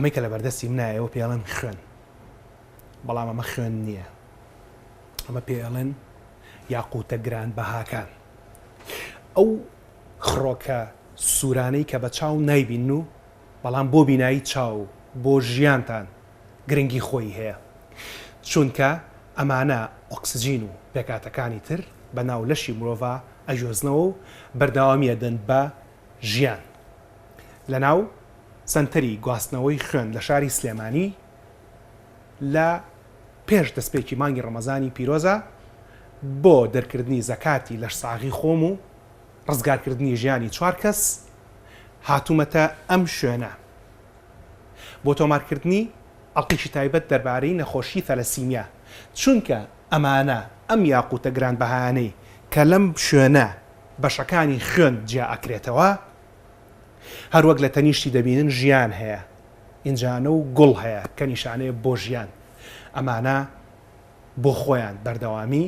ئەمەی کە لە بەردەستی منایە ئێوە پێی ئەڵێن خوێن، بەڵام ئەمە خوێن نییە، ئەمە پێی ئەڵێن یاقوتە گرانبەهاکان. ئەو خڕۆکە سوورانەی کە بە چاو نایبینن و بەڵام بۆ بینایی چاو و بۆ ژیانتان گرنگی خۆی هەیە، چونکە ئەمانە ئۆکسجین و پێکهاتەکانی تر بە ناو لەشی مرۆڤا ئەگوێزنەوە و بەردەوامی ئەدەن بە ژیان. لە ناو سەنتەری گواستنەوەی خوێن لە شاری سلێمانی لە پێش دەستپێکی مانگی ڕەمەزانی پیرۆزە بۆ دەرکردنی زەکاتی لەشساغی خۆم و ڕزگارکردنی ژیانی چوار کەس هاتوومەتە ئەم شوێنە بۆ تۆمارکردنی ئەڵقەیەکی تایبەت دەربارەی نەخۆشی ثەلەسیمیا چونکە ئەمانە ئەم یاقوتە گرانبەهایانەی کە لەم شوێنە بەشەکانی خوێن جیا ئەکرێتەوە هەروەک لە تەنیشتی دەبینن ژیان هەیە ئینجانە و گوڵ هەیە کە نیشانەیە بۆ ژیان ئەمانە بۆ خۆیان بەردەوامی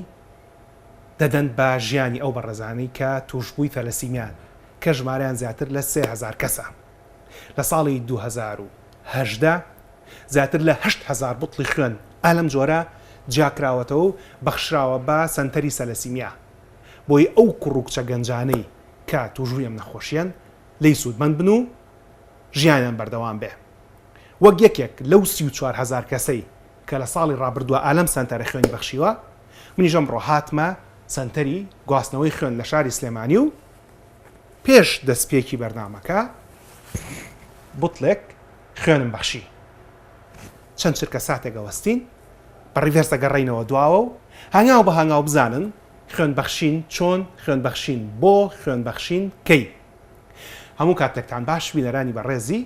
دەدەن بە ژیانی ئەو بەڕێزانەی کە تووشبووی ثەلەسیمیان کە ژمارەیان زیاتر لە 3000 کەسە. لە ساڵی 2018 زیاتر لە 8000 بوتڵی خوێن ئا لەم جۆرە جیاکراوەتەوە و بەخشراوە بە سەنتەری سەلەسیمیا بۆی ئەو کوڕ و کچە گەنجانەی کە تووشبووی ئەم نەخۆشیەن لێی سوودمەند بن و ژیانیان بەردەوام بێ. وەک یەکێک لەو 34 هەزار کەسەی کە لە ساڵی ڕابردووە ئا لەم سەنتەرە خوێنی بەخشیوە، منیش ئەمڕۆ هاتمە سەنتەری گواستنەوەی خوێن لە شاری سلێمانی و پێش دەستپێکی بەرنامەکە بوتڵێک خوێنم بەخشی. چەند چرکە ساتێک ئەوەستین، بە reverse دەگەڕێینەوە دواوە و هەنگاو بە هەنگاو بزانن خوێن بەخشین چۆن، خوێن بەخشین بۆ، خوێن بەخشین کەی. هەموو کاتێکتان باش بینەرانی بەڕێزی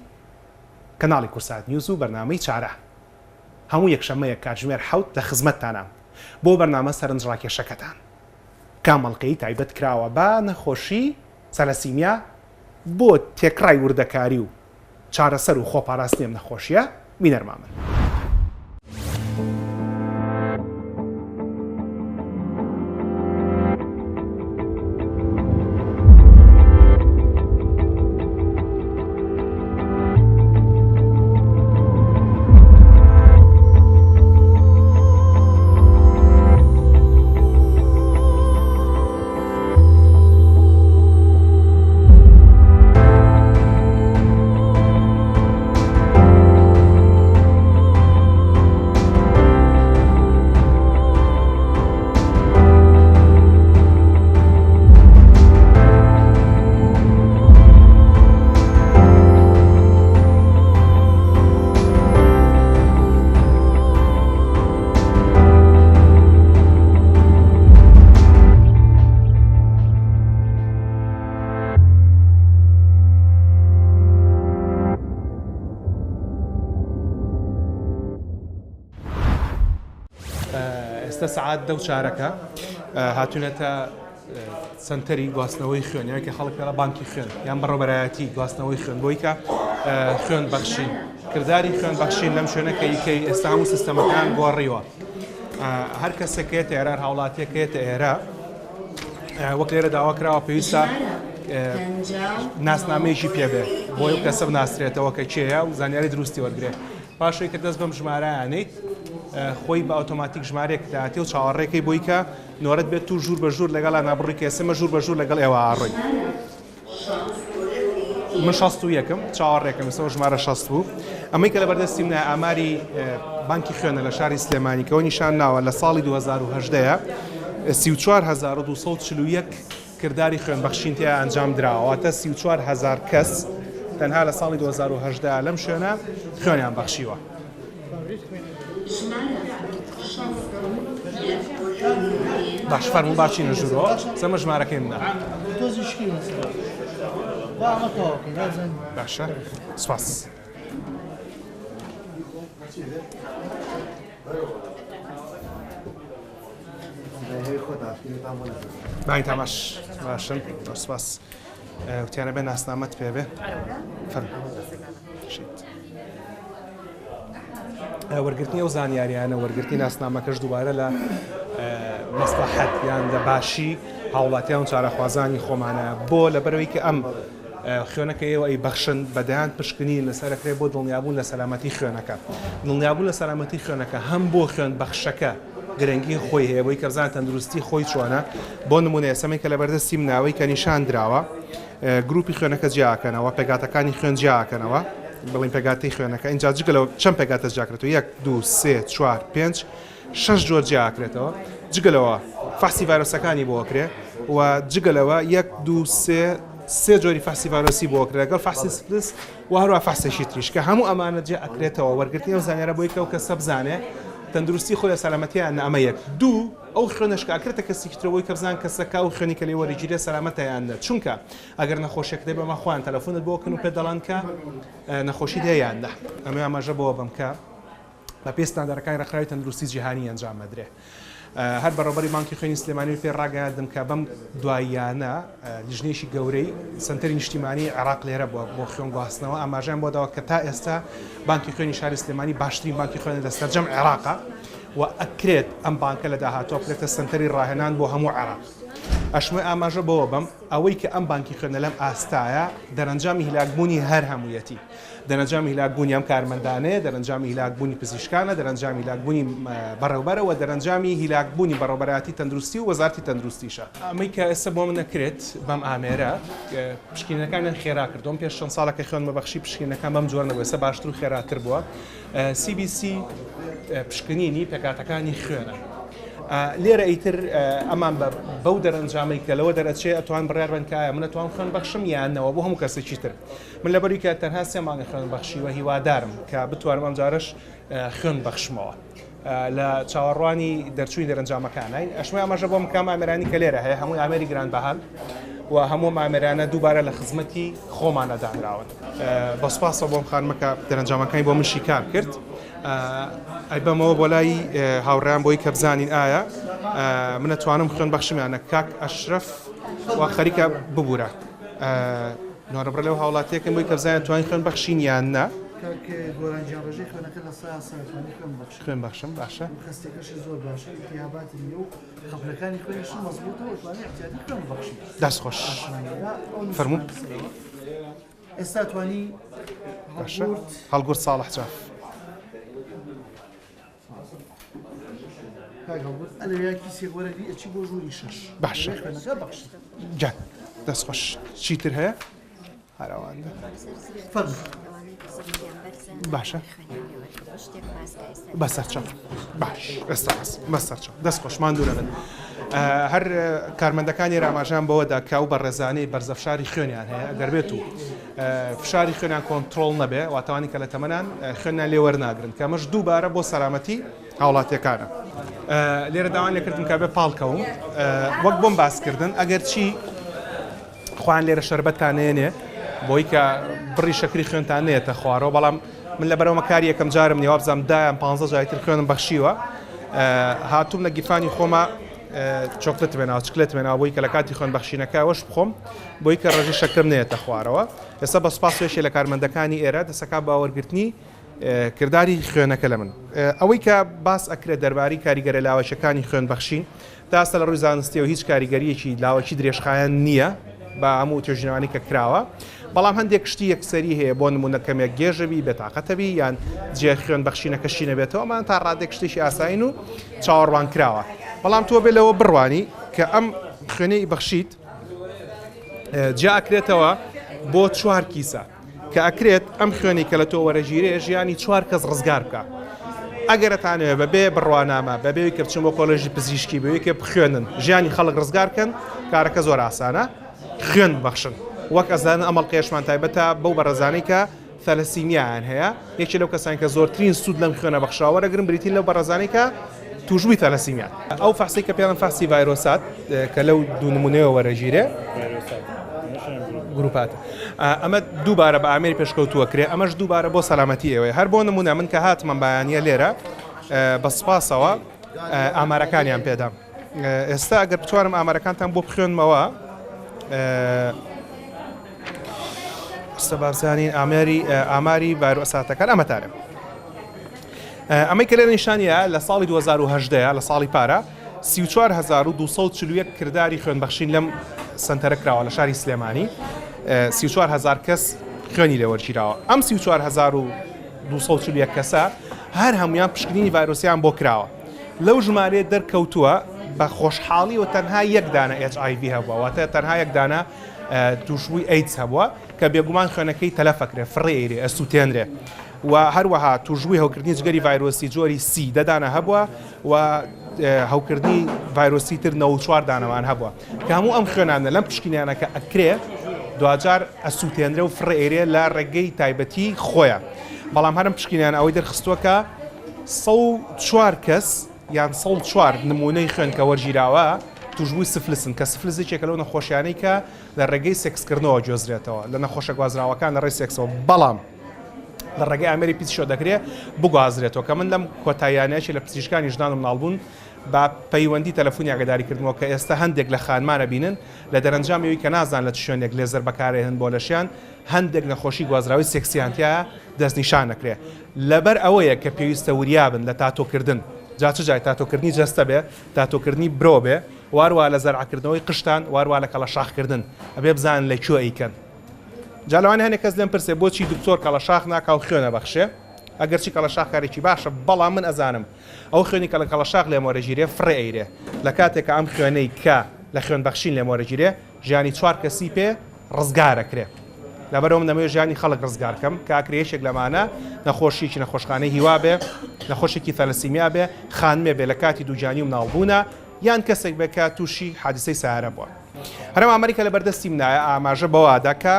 کەناڵی کوردسات نیوز و بەرنامەی چارە. هەموو یەکشەممەیەک کاتژمێر حەوت لە خزمەتتانام بۆ بەرنامە سەرنجڕاکێشەکەتان. کام ئەڵقەی تایبەت کراوە بە نەخۆشی سەلەسیمیا بۆ تێکڕای وردەکاری و چارەسەر و خۆپاراستنی ئەم نەخۆشییە بینەرمان بن. ئێستا سەعات دە و چارەکە هاتوونەتە سەنتەری گواستنەوەی خوێن یان کە خەڵک پێڵە بانکی خوێن یان بەڕێوەبەرایەتی گواستنەوەی خوێن بۆی کە خوێن بەخشین کرداری خوێن بەخشین لەم شوێنە کە یکەی ئێستا هەموو سیستەمەکان گۆڕیوە هەر کەسێک کێتە ئێرە هاوڵاتیەک کێتە ئێرە وەک لێرە داوا کراوە پێویستە ناسنامەیەکی پێبێ بۆی و کەسە بناسرێتەوە کە کێیە و زانیاری دروستی وەرگێ پاشەی کە دەست بەم ژمارەیانەیت خۆی بە ئۆتۆماتیک ژمارێک داتی و چاوەڕێکەی بۆی کە نۆرەت بێت و ژوور بە ژوور لەگەڵا نابڕی کە ئێستا ژوور بە ژوور لەگەڵ ئێوە ئاڕۆین. من شەست و یەکم چاوەڕێکم ئێستا ژمارە شەست بوو ئەمەی کە لە بەردەستی منە ئاماری بانکی خوێنە لە شاری سلێمانی کەەوە نیشان ناوە لە ساڵی 2010 34241 کرداری خوێن بەخشین تیا ئەنجام دراوە واتە 34000 کەس تەنها لە ساڵی 2010 لەم شوێنە خوێنیان بەخشیوە. باش فەرموو با چینە ژوورەوە سەمە ژمارەکەی منە باشە سپاس. باینتان باش باشن سپاس وتیانە بێ ناسنامەت پێ بێ فەرموو وەرگرتنی ئەو زانیاریانە وەرگرتنی ناسنامەکەش دووبارە لە مەسڵەحەت یان لە باشی هاوڵاتیان و چارەخوازانی خۆمانە بۆ لەبەرەوەی کە ئەم. خوێنەکە ئێوە ئەیبەخشن بە دەیان پشکنین لەسەر ئەکرێ بۆ دڵنیابوون لە سەلامەتی خوێنەکە. دڵنیابوون لە سەلامەتی خوێنەکە هەم بۆ خوێن بەخشەکە گرنگی خۆی هەیە بۆی کە بزانێت تەندروستی خۆی چۆنە. بۆ نموونە ئێستا من کە لەبەردەستی منە ئەوەی کە نیشان دراوە گروپی خوێنەکە جیاکەنەوە، پێکهاتەکانی خوێن جیاکەنەوە، بڵێین پێکهاتەی خوێنەکە، ئینجا جگە لەوە چەند پێکهاتە جیاکرێتەوە، یەک، دوو، سێ، چوار، پێنج، شەش جۆر جیا ئەکرێتەوە جگە لەوە فەحسی ڤایرۆسەکانی بۆ ئەکرێ و جگە لەوە یەک دوو سێ سێ جۆری فەحسی ڤایرۆسی بۆ ئەکرێ لەگەڵ فەحسی سفلس و هەروە فەحسێکی تریش کە هەموو ئەمانە جیا ئەکرێتەوە وەرگرتنی ئەو زانیارە بۆی کە ئەو کەسە بزانێ تەندروستی خۆی لە سەلامەتیان نە ئەمە یەک دوو ئەو خوێنەش کە ئەکرێتە کەسێکی ترەوەی کە بزان کەسەکە ئەو خوێنی کە لێ وەرەگیرێ سەلامەتە یان نە چونکە ئەگەر نەخۆشیەکت هەبێ ئەمە خۆیان تەلەفۆنت بۆ ئەکەن و پێت دەڵێن کە نەخۆشیت هەیە یان نە ئەمە ئاماژە بەوە بەم کە بەپێی ستاندارەکانی ڕێکخراوی تەندروستی جیهانی ئەنجام ئەدرێ. هەر بەڕێوەبەری بانکی خوێنی سلێمانی پێ ڕاگەیاندم کە بەم دواییانە لیژنەیەکی گەورەی سەنتەری نیشتیمانی عێراق لێرە بووە بۆ خوێن گواستنەوە ئاماژەیان بۆ داوە کە تا ئێستا بانکی خوێنی شاری سلێمانی باشترین بانکی خوێنە لە سەرجەم عێراقە و ئەکرێت ئەم بانکە لە داهاتووە بکرێتە سەنتەری ڕاهێنان بۆ هەموو عێراق. ئەشمێ ئاماژە بەوە بەم ئەوەی کە ئەم بانکی خوێنە لەم ئاستایە دەرەنجامی هیلاکبوونی هەر هەموویەتی. دەرەنجامی هیلاکبوونی ئەم کارمەندانەیە، دەرەنجامی هیلاکبوونی پزیشکانە، دەرەنجامی هیلاکبوونی بەڕێوبەرە و دەرەنجامی هیلاکبوونی بەڕێوبەرایەتی تەندروستی و وەزارەتی تەندروستیشە. ئەمەی کە ئێستا بۆ من ئەکرێت بەم ئامێرە، پشکنینەکانیان خێرا کردووە، من پێش چەند ساڵێک کە خوێندمە بەخشی پشکنینەکان بەم جۆرە نەبوو، ئێستا باشتر و خێراتر بووە. CBC پشکنینی پێکهاتەکانی خوێنە. لێرە ئیتر ئەمان بە بەو دەرەنجامەی کە لەوە دەرەچێ ئەتوان بڕیار بەن کە ئایا من ئەتوانم خوێن بەخشم یان نەوە بۆ هەموو کەسێکی تر. من لەبەروی کە تەنها سێ مانگە خوێن بەخشیوە هیوادارم کە بتوانم ئەمجارەش خوێن بەخشمەوە لە چاوەڕوانی دەرچووی دەرەنجامەکانین ئەشمە ئاماژە بۆم کام ئامرانی کە لێرە هەیە هەمووی ئامێری گرانبەهان و هەموو ئامێرانە دووبارە لە خزمەتی خۆمانە دانراون بە سوپاسەوە بۆم خانمەکە دەرەنجامەکانی بۆ من شیکار کرد ئەیبەمەوە بۆ لای هاوڕێیان بۆی کە بزانین ئایا منە توانم خوێن بەخشمیانە کاک ئەشرەف و خەریکە ببوورە نۆرەبڕە لەو هاوڵاتیەکەم بۆی کە بزانێت توانین خوێن بەخشین یان نا. کاک گۆران گیان ڕێژەی خوێنەکە 100% توانی خوێن بەخشی. خوێن بەخشم باشە. و خەستیەکەشی زۆر باشە ئیلتیهاباتی نییە و خەپلەکانی خوێنیشی مەزبووتە و توانی اعتیادی خوێن ببەخشی. دەست خۆش. فەرموو. ئێستا توانی هەڵگورد هەڵگورد ساڵح جاف. باشە گیان دەست خۆش چیتر هەیە هەرەوەندە باشە بەسەرچاو باش ئێستا بەسەرچاو دەست خۆش ماندوو نەبن هەر کارمەندەکانی راماژان بەوەدا کە ئەو بەڕێزانەی بەرزەفشاری خوێنیان هەیە ئەگەر بێت و فشاری خوێنیان کۆنترۆڵ نەبێ واتەوانی کە لە تەمەنان خوێنیان لێ وەرناگرن کە ئەمەش دووبارە بۆ سەلامەتی هاوڵاتیەکانە. لێرە داوان لێکردم کە بێ پاڵکەوم وەک بۆم باسکردن ئەگەر چی خۆیان لێرە شەربەتتان نێنێ بۆی کە بڕی شەکری خوێنتان نێتە خوارەوە بەڵام من لە بەرەومە کاری یەکەم جارم نیوە بزانام دایان پ جاری تر خوێنم بەخشیوە هاتووم لە گیرفانی خۆمە چۆکلێت بێناوە چکلێت بێناوە بۆی کە لە کاتی خوێن بەخشینەکە وەش بخۆم بۆی کە ڕێژەی شەکرم نەیەتە خوارەوە ئێستا بە سوپاس یەکێ لە کارمەندەکانی ئێرە دەسەکا بە وەرگرتنی کرداری خوێنەکە لە من ئەوەی کە باس ئەکرێت دەربارەی کاریگەرە لاوەکیەکانی خوێن بەخشین تا ئێستا لە ڕووی زانستیەوە هیچ کاریگەریەکی لاوەکی درێژخایەن نییە بە هەموو توێژینەوانی کە کراوە بەڵام هەندێک شتی یەکسەری هەیە بۆ نمونە کەمێک گێژەبی بێتاقەتەبی یان جێ خوێن بەخشینەکەشی نەبێتەوە ئەمان تا ڕادێک شتێکی ئاسایین و چاوەڕوان کراوە بەڵام تۆ بێ لەوە بڕوانی کە ئەم خوێنەی بەخشیت جیا ئەکرێتەوە بۆ چوار کیسە کە ئەکرێت ئەم خوێنەی کە لە تۆ وەرەگیرێ ژیانی چوار کەس ڕزگار بکا ئەگەر ئەتانەوێ بەبێ بڕوانامە بەبێ کە بچن بۆ کۆلێژی پزیشکی بەوەی کە بخوێنن ژیانی خەڵک ڕزگار کەن کارەکە زۆر ئاسانە خوێن ببەخشن وەک ئەزانن ئەم ئەڵقەیەشمان تایبەتە بەو بەڕێزانەی کە ثەلەسیمیایان هەیە یەکێ لەو کەسانی کە زۆرترین سوود لەم خوێنە بەخشراوە وەرەگرن بریتین لەو بەڕێزانەی کە تووشبووی ثەلەسیمیان. ئەو فەحسەی کە پێڵێن فەحسی ڤایرۆسات کە لەو دوو نمونەیەوە وەرەگیرێ گروپات ئەمە دووبارە بە ئامێری پێشکەوتووە کرێ ئەمەش دووبارە بۆ سەلامەتی ئێوەیە هەر بۆ نمونە من کە هاتمەم بەیانیە لێرە بە سپاسەوە ئامارەکانیان پێدام ئێستا ئەگەر بتوانم ئامارەکانتان بۆ بخوێنمەوە ئێستا بابزانین ئاماری ئاماری ڤایرۆساتەکان ئەمەتانە ئەمەی کە لێرە نیشانیە لە ساڵی 2018 لە ساڵی پارە 34241 کرداری خوێنبەخشین لەم سنتەرە کراوە لە شاری سلێمانی. 34000 کەس خوێنی لێ وەرگیراوە. ئەم 34241 کەسە هەر هەموویان پشکنینی ڤایرۆسیان بۆ کراوە. لەو ژمارەیە دەرکەوتووە بە خۆشحاڵیەوە تەنها یەک دانە HIV هەبووە، واتە تەنها یەک دانە تووشبووی ئەیدز هەبووە کە بێگومان خوێنەکەی تەلەف ئەکرێ، فڕێ ئەیرێ، ئەسووتێنرێ. و هەروەها تووشبووی هەوکردنی جگەری ڤایرۆسی جۆری سی دە دانە هەبووە و هەوکردنی ڤایرۆسی تر 94 دانەمان هەبووە کە هەموو ئەم خوێنانە لەم پشکنینانە کە ئەکرێ دواجار ئەسووتێنرێ و فڕێ ئەیرێ لە ڕێگەی تایبەتی خۆیان. بەڵام هەرم پشکنینان ئەوەی دەرخستووە کە 104 کەس یان 104 نمونەی خوێن کە وەرگیراوە توشبووی سفلسن کە سفلس یەکێکە لەو نەخۆشیانەی کە لە ڕێگەی سێکسکردنەوە گوێزرێتەوە لە نەخۆشە گوازراوەکان لە ڕێی سێکسەوە بەڵام لە ڕێگەی ئامێری پیسیشەوە دەکرێ بگوازرێتەوە کە من لەم کۆتاییانەیەکی لە پزیشکانی ژنان و مناڵبوون بە پەیوەندی تەلەفۆنی ئاگاداری کردمەوە کە ئێستا هەندێک لە خانمان ئەبینن لە دەرەنجامی ئەوی کە نازان لە چ شوێنێک لێزەر بەکارئەهێنن بۆ لەشیان هەندێک نەخۆشی گوازراوەی سێکسیان تیایە دەستنیشان ئەکرێ لەبەر ئەوەیە کە پێویستە وریابن لە تاتۆکردن جا چ جای تاتۆکردنی جەستە بێ تاتۆکردنی برۆ بێ واروا لە زەرعکردنەوەی قژتان واروا لە کەڵەشاخکردن ئەبێ بزانن لە کوێ ئەیکەن جا لەوانەیە هەنێک کەس لێم پرسێ بۆچی دکتۆر کەڵەشاخ ناکا و خوێن ئەبەخشێ ئەگەرچی کەڵەشاخ کارێکی باشە بەڵام من ئەزانم ئەو خوێنی کە لە کەڵەشاخ لێم وەرەگیرێ فڕێ ئەیرێ لە کاتێک کە ئەم خوێنەی کە لە خوێن بەخشین لێم وەرەگیرێ ژیانی چوار کەسی پێ ڕزگار ئەکرێ لەبەرئەوە من دەمەوێ ژیانی خەڵک ڕزگار کەم کە ئەکرێ یەکێک لەمانە نەخۆشیکی نەخۆشخانەی هیوا بێ نەخۆشێکی ثالسیمیا بێ خانمێ بێ لە کاتی دووگیانی و مناڵبوونە یان کەسێک بێ کە تووشی حادیسەی سەیارە بووە. هەرەم ئاماری کە لەبەردەستی منایە ئاماژە بەوە ئەدا کە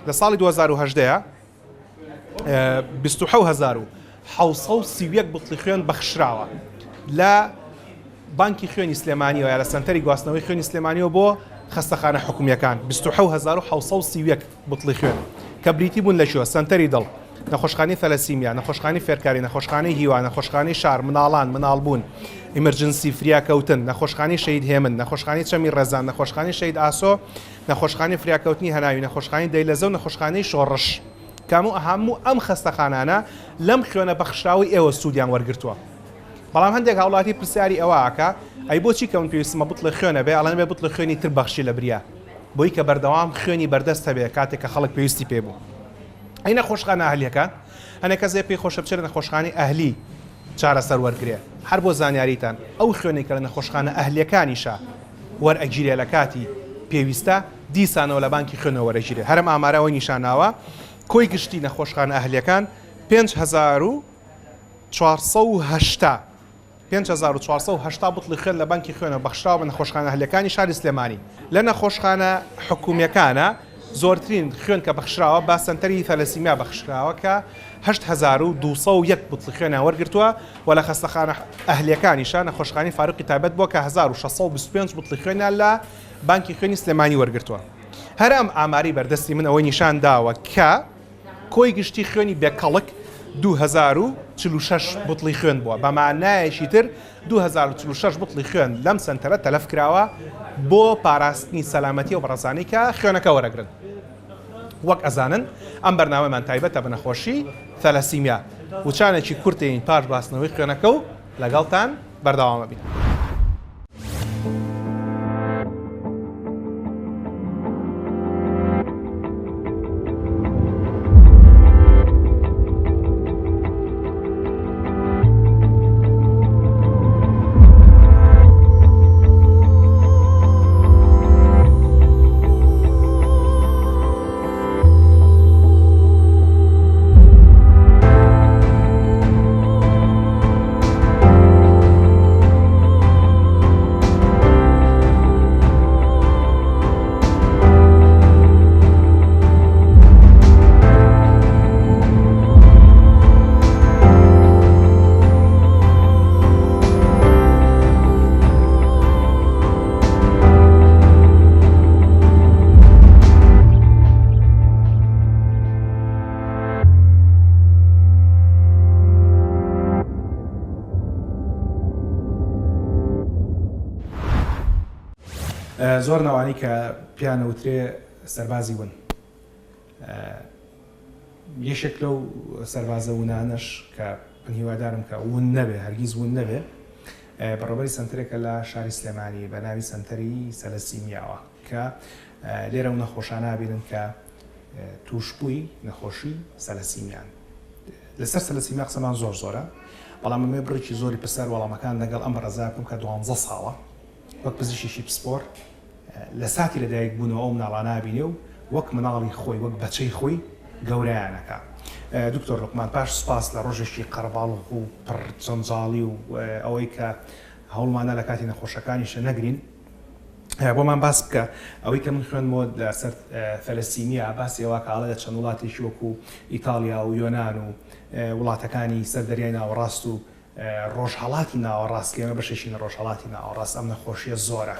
لە ساڵی 2018 27731 بتڵی خوێن بەخشراوە لە بانکی خوێنی سلێمانیەوە یا لە سەنتەری گواستنەوەی خوێنی سلێمانیەوە بۆ خەستەخانە حکومیەکان 27731 بتڵی خوێن کە بریتی بوون لە کوێ؟ سەنتەری دڵ، نەخۆشخانەی ثەلەسیمیا، نەخۆشخانەی فێرکاری، نەخۆشخانەی هیوا، نەخۆشخانەی شار، مناڵان، مناڵبوون، ئیمرجنسی، فریاکەوتن، نەخۆشخانەی شەهید هێمن، نەخۆشخانەی چەمی ڕێزان، نەخۆشخانەی شەهید ئاسۆ، نەخۆشخانەی فریاکەوتنی هەناوی، نەخۆشخانەی دەیلەزە و نەخۆشخانەی شۆڕش. کە هەموو ئەم خەستەخانانە لەم خوێنە بەخشراوەی ئێوە سوودیان وەرگرتووە. بەڵام هەندێک هاوڵاتی پرسیاری ئەوە ئەکا ئەی بۆچی کە من پێویستمە بتڵێ خوێن هەبێ ئەڵێن ئەبێ بتڵێ خوێنی تر بەخشی لە بریا بۆی کە بەردەوام خوێنی بەردەست هەبێ کاتێک کە خەڵک پێویستی پێ بوو. ئەی نەخۆشخانە ئەهلیەکان؟ هەنێک کەس هەیە پێی خۆشە بچێتە نەخۆشخانەی ئەهلی چارەسەر وەرگرێ. هەر بۆ زانیاریتان ئەو خوێنەی کە لە نەخۆشخانە ئەهلیەکانیشا وەرئەگیرێ لە کاتی پێویستە دیسانەوە لە بانکی خوێنەوە وەرەگیرێ. هەرم ئامارە ئەوەی نیشاناوە کۆی گشتی نەخۆشخانە ئەهلیەکان 5480 5480 بتڵی خوێن لە بانکی خوێنەوە بەخشراوە بە نەخۆشخانە ئەهلییەکانی شاری سلێمانی. لە نەخۆشخانە حکومییەکانە زۆرترین خوێن کە بەخشراوە بە سەنتەری ثالەسیمیا بەخشراوە کە 8201 بتڵی خوێنیان وەرگرتووە و لە خەستەخانە ئەهلییەکانیشە نەخۆشخانەی فاروقی تایبەت بووە کە 1625 بتڵی خوێنیان لە بانکی خوێنی سلێمانی وەرگرتووە. هەر ئەم ئامارەی بەردەستی من ئەوەی نیشان داوە کە کۆی گشتی خوێنی بێ کەڵک 2046 بوتڵی خوێن بووە، بە مانایەکی تر 2046 بوتڵی خوێن لەم سەنتەرە تەلەف کراوە بۆ پاراستنی سەلامەتی ئەو بەڕێزانەی کە خوێنەکە وەرەگرن. وەک ئەزانن ئەم بەرنامەمان تایبەتە بە نەخۆشی ثەلەسیمیا. وچانێکی کورت دێین پاش باسنەوەی خوێنەکە و لەگەڵتان بەردەوام ئەبین. زۆر ناوانەی کە پێیان ئەوترێ سەربازی ون یەکێک لەو سەربازە ونانەش کە من هیوادارم کە ون نەبێ هەرگیز ون نەبێ بەڕێوەبەری سەنتەرێکە لە شاری سلێمانی بە ناوی سەنتەری سەلەسیمیاوە کە لێرە و نەخۆشانە بینن کە تووشبووی نەخۆشی سەلەسیمیان. لەسەر سەلەسیمیا قسەمان زۆر زۆرە، بەڵام ئەمەوێ بڕێکی زۆری پرسیار وەڵامەکان لەگەڵ ئەم بەڕێزە بکەم کە دوانزە ساڵە وەک پزیشکێکی پسپۆر لە ساتی لەدایک بوونەوە ئەو مناڵانە ئەبینێ و وەک مناڵی خۆی وەک بەچەی خۆی گەورەیان ئەکا. دکتۆر لوقمان پاش سوپاس لە ڕۆژێکی قەرەباڵغ و پڕ جەنجاڵی و ئەوەی کە هەوڵماندا لە کاتی نەخۆشەکانیشە نەگرین، بۆمان باس بکە ئەوەی کە من خوێندمەوە لەسەر ثەلەسیمیا باسی ئەوە کە ئەڵێ لە چەند وڵاتێکی وەکو ئیتاڵیا و یۆنان و وڵاتەکانی سەر دەریای ناوەڕاست و ڕۆژهەڵاتی ناوەڕاست کە ئێمە بەشێکین لە ڕۆژهەڵاتی ناوەڕاست ئەم نەخۆشیە زۆرە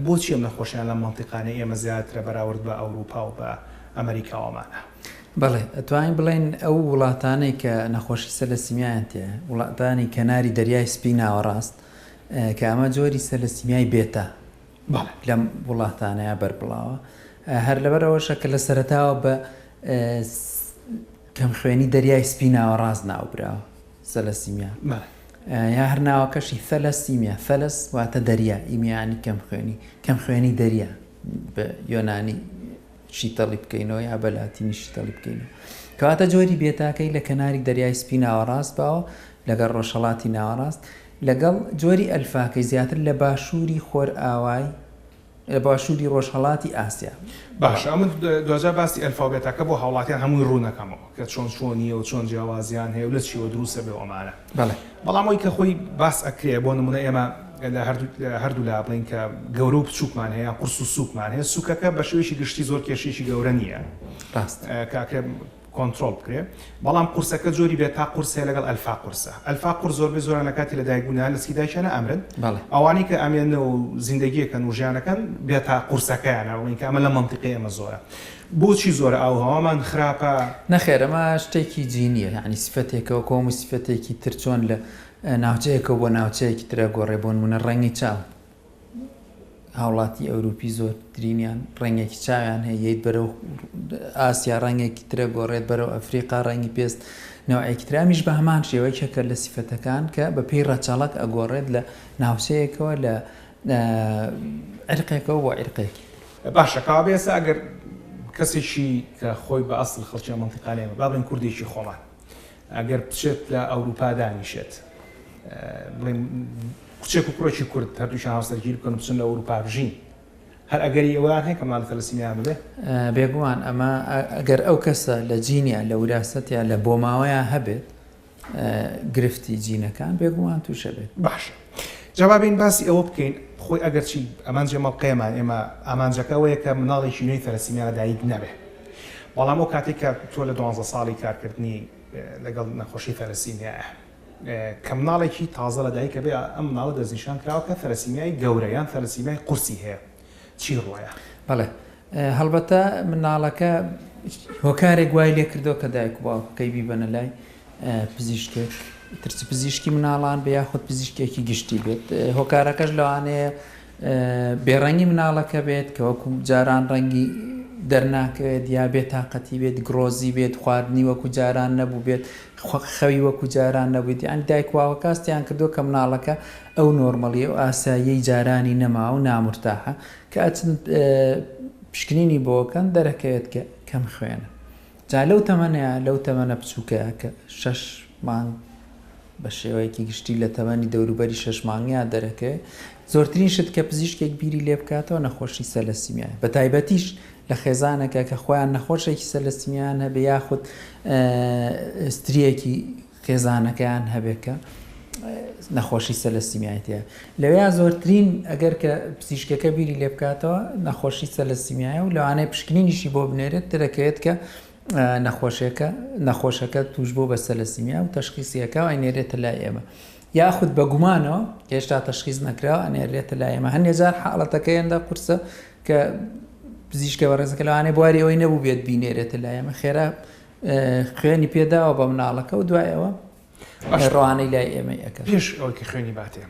بۆچی ئەم نەخۆشیان لەم مەنتیقانەی ئێمە زیاترە بەراورد بە ئەوروپا و بە ئەمریکا و ئەمانە؟ بەڵێ ئەتوانین بڵێین ئەو وڵاتانەی کە نەخۆشی سەلەسیمیایان تێیە وڵاتانی کەناری دەریای سپی ناوەڕاست کە ئەمە جۆری سەلەسیمیای بێتا لەم وڵاتانەیە بەربڵاوە هەر لەبەر ئەوەشە کە لە سەرەتاوە بە کەمخوێنی دەریای سپی ناوەڕاست ناوبراوە سەلەسیمیا یا هەر ناوەکەشی ثەلەسیمیا ثەلەس واتە دەریا ئیمیانی کەمخوێنی کەمخوێنی دەریا بە یۆنانی شیتەڵی بکەینەوە یا بە لاتینی شیتەڵی بکەینەوە. کەواتە جۆری بێتاکەی لە کەناری دەریای سپی ناوەڕاست باوە لەگەڵ ڕۆژهەڵاتی ناوەڕاست، لەگەڵ جۆری ئەلفاکەی زیاتر لە باشووری خۆرئاوای لە باشووری ڕۆژهەڵاتی ئاسیا. باشە ئەمن دواجار باسی ئەلفا و بێتاکە بۆ هاوڵاتیان هەمووی ڕوون ئەکەمەوە کە چۆن چۆنیە و چۆن جیاوازیان هەیە و لە چیەوە دروست ئەبێ و ئەمانە. بەڵێ. بەڵام ئەوەی کە خۆی باس ئەکرێ بۆ نموونە ئێمە لە هەردوو لا بڵێین کە گەورە و بچووکمان هەیە یان قورس و سووکمان هەیە سووکەکە بە شێوەیەکی گشتی زۆر کێشەیەکی گەورە نییە ڕاست کە ئەکرێ کۆنترۆڵ بکرێ بەڵام قورسەکە جۆری بێتا قورس هەیە لەگەڵ ئەلفا قورسە ئەلفا قورس زۆربەی زۆران لە کاتی لەدایکبوونیان لە سکی دایکیانە ئەمرن بەڵێ. ئەوانەی کە ئەمێنەوە و زیندەگیەکەن و ژیانەکەن بێتا قورسەکەیانە بڵێین کە ئەمە لە مەنتیقەی ئێمە زۆرە بۆچی زۆرە ئاووهەوامان خراپە؟ نەخێر ئەمە شتێکی جینیە یانی سفەتێکە وەکو هەموو سفەتێکی تر چۆن لە ناوچەیەکەوە بۆ ناوچەیەکی تر ئەگۆڕێ بۆ نمونە ڕەنگی چاو هاوڵاتی ئەوروپی زۆرترینیان ڕەنگێکی چاویان هەیە یەیت بەرەو ئاسیا ڕەنگێکی ترە گۆڕێت بەرەو ئەفریقا ڕەنگی پێست نەوعێکی ترە ئەمیش بە هەمان شێوە یەکێکە لە سیفەتەکان کە بە پێی ڕەچەڵەک ئەگۆڕێت لە ناوچەیەکەوە لە عیرقێکەوە بۆ عیرقێکی تر. باشە کەوابێ ئێستا ئەگەر کەسێکی کە خۆی بە ئەسڵ خەڵکی ئەم مەنتیقانەیە با بڵێین کوردێکی خۆمان ئەگەر بچێت لە ئەوروپا دانیشێت بڵێن کچێک و کوڕێکی کورد هەردووکیان هاوسەرگیری بکەن و بچن لە ئەوروپا بژین هەر ئەگەری ئەوەیان هەیە کە مناڵی تەلەسیمیایان ببێ؟ بێگومان ئەمە ئەگەر ئەو کەسە لە جینیا لە وراسەتیا لە بۆماوەیا هەبێت گرفتی جینەکان بێگومان تووشە بێت. باشە جا با بێین باسی ئەوە بکەین خۆی ئەگەرچی ئامانجی ئەم ئەڵقەیەمان ئێمە ئامانجەکە ئەوەیە کە مناڵێکی نوێی تەلەسیمیا لەدایک نەبێ بەڵام ئەو کاتێک کە تۆ لە دوانزە ساڵی کارکردنی لەگەڵ نەخۆشی تەلەسیمیایە کە مناڵێکی تازە لەدایکە بێ ئەم مناڵە دەستنیشان کراوە کە تەلەسیمیای گەورە یان تەلەسیمیای قورسی هەیە چی ڕوایە؟ بەڵێ هەڵبەتە مناڵەکە هۆکارێک وای لێ کردو کە دایک و باوکەکەی بیبەنە لای پزیشکێک ترچ پزیشکی مناڵان بێ یاخود پزیشکێکی گشتی بێت هۆکارەکەش لەوانەیە بێڕەنگی مناڵەکە بێت کە وەکو جاران ڕەنگی دەرناکەوێت یا بێ تاقەتی بێت گرۆزی بێت خواردنی وەکو جاران نەبوو بێت خەوی وەکو جاران نەبوویت یان دایک واوەکاستیان کردو کە مناڵەکە ئەو نۆرمەڵی ئەو ئاساییەی جارانی نەما و نامورتاحە کە ئەچن پشکنینی بۆکەن دەرەکەوێت کە کەم خوێنە جا لەو تەمەنەیا لەو تەمەنە بچووکەیا کە شەش مانگ بە شێوەیەکی گشتی لە تەمەنی دەوروبەری شەش مانگیا دەرەکەوێت زۆرترین شت کە پزیشکێک بیری لێ بکاتەوە نەخۆشی سەلەسیمیایە بە تایبەتیش لە خێزانەکە کە خۆیان نەخۆشێکی سەلەسیمیان هەبێ یاخود ستریەکی خێزانەکەیان هەبێت کە نەخۆشی سەلەسیمیای تیا لەویا زۆرترین ئەگەر کە پزیشکەکە بیری لێ بکاتەوە نەخۆشی سەلەسیمیایە و لەوانەیە پشکنینیشی بۆ بنێرێت دەرەکەوێت کە نەخۆشیەکە نەخۆشەکە توش بۆ بە سەلەسیمیا و تەشخیسیەکە و ئەنێرێتە لای ئێمە یاخود بە گومانەوە هێشتا تەشخیص نەکراوە ئەنێرێتە لای ئێمە هەندێک جار حاڵەتەکە هێندە قورسە کە پزیشکە بەڕێزەکە لەوانەیە بواری ئەوەی نەبوو بێت بینێرێتە لای ئێمە خێرا خوێنی پێداوە بە مناڵەکە و دوای ئەوە ڕوانەی لای ئێمەی ئەکەن. پێش ئەوەی کە خوێنی باتێ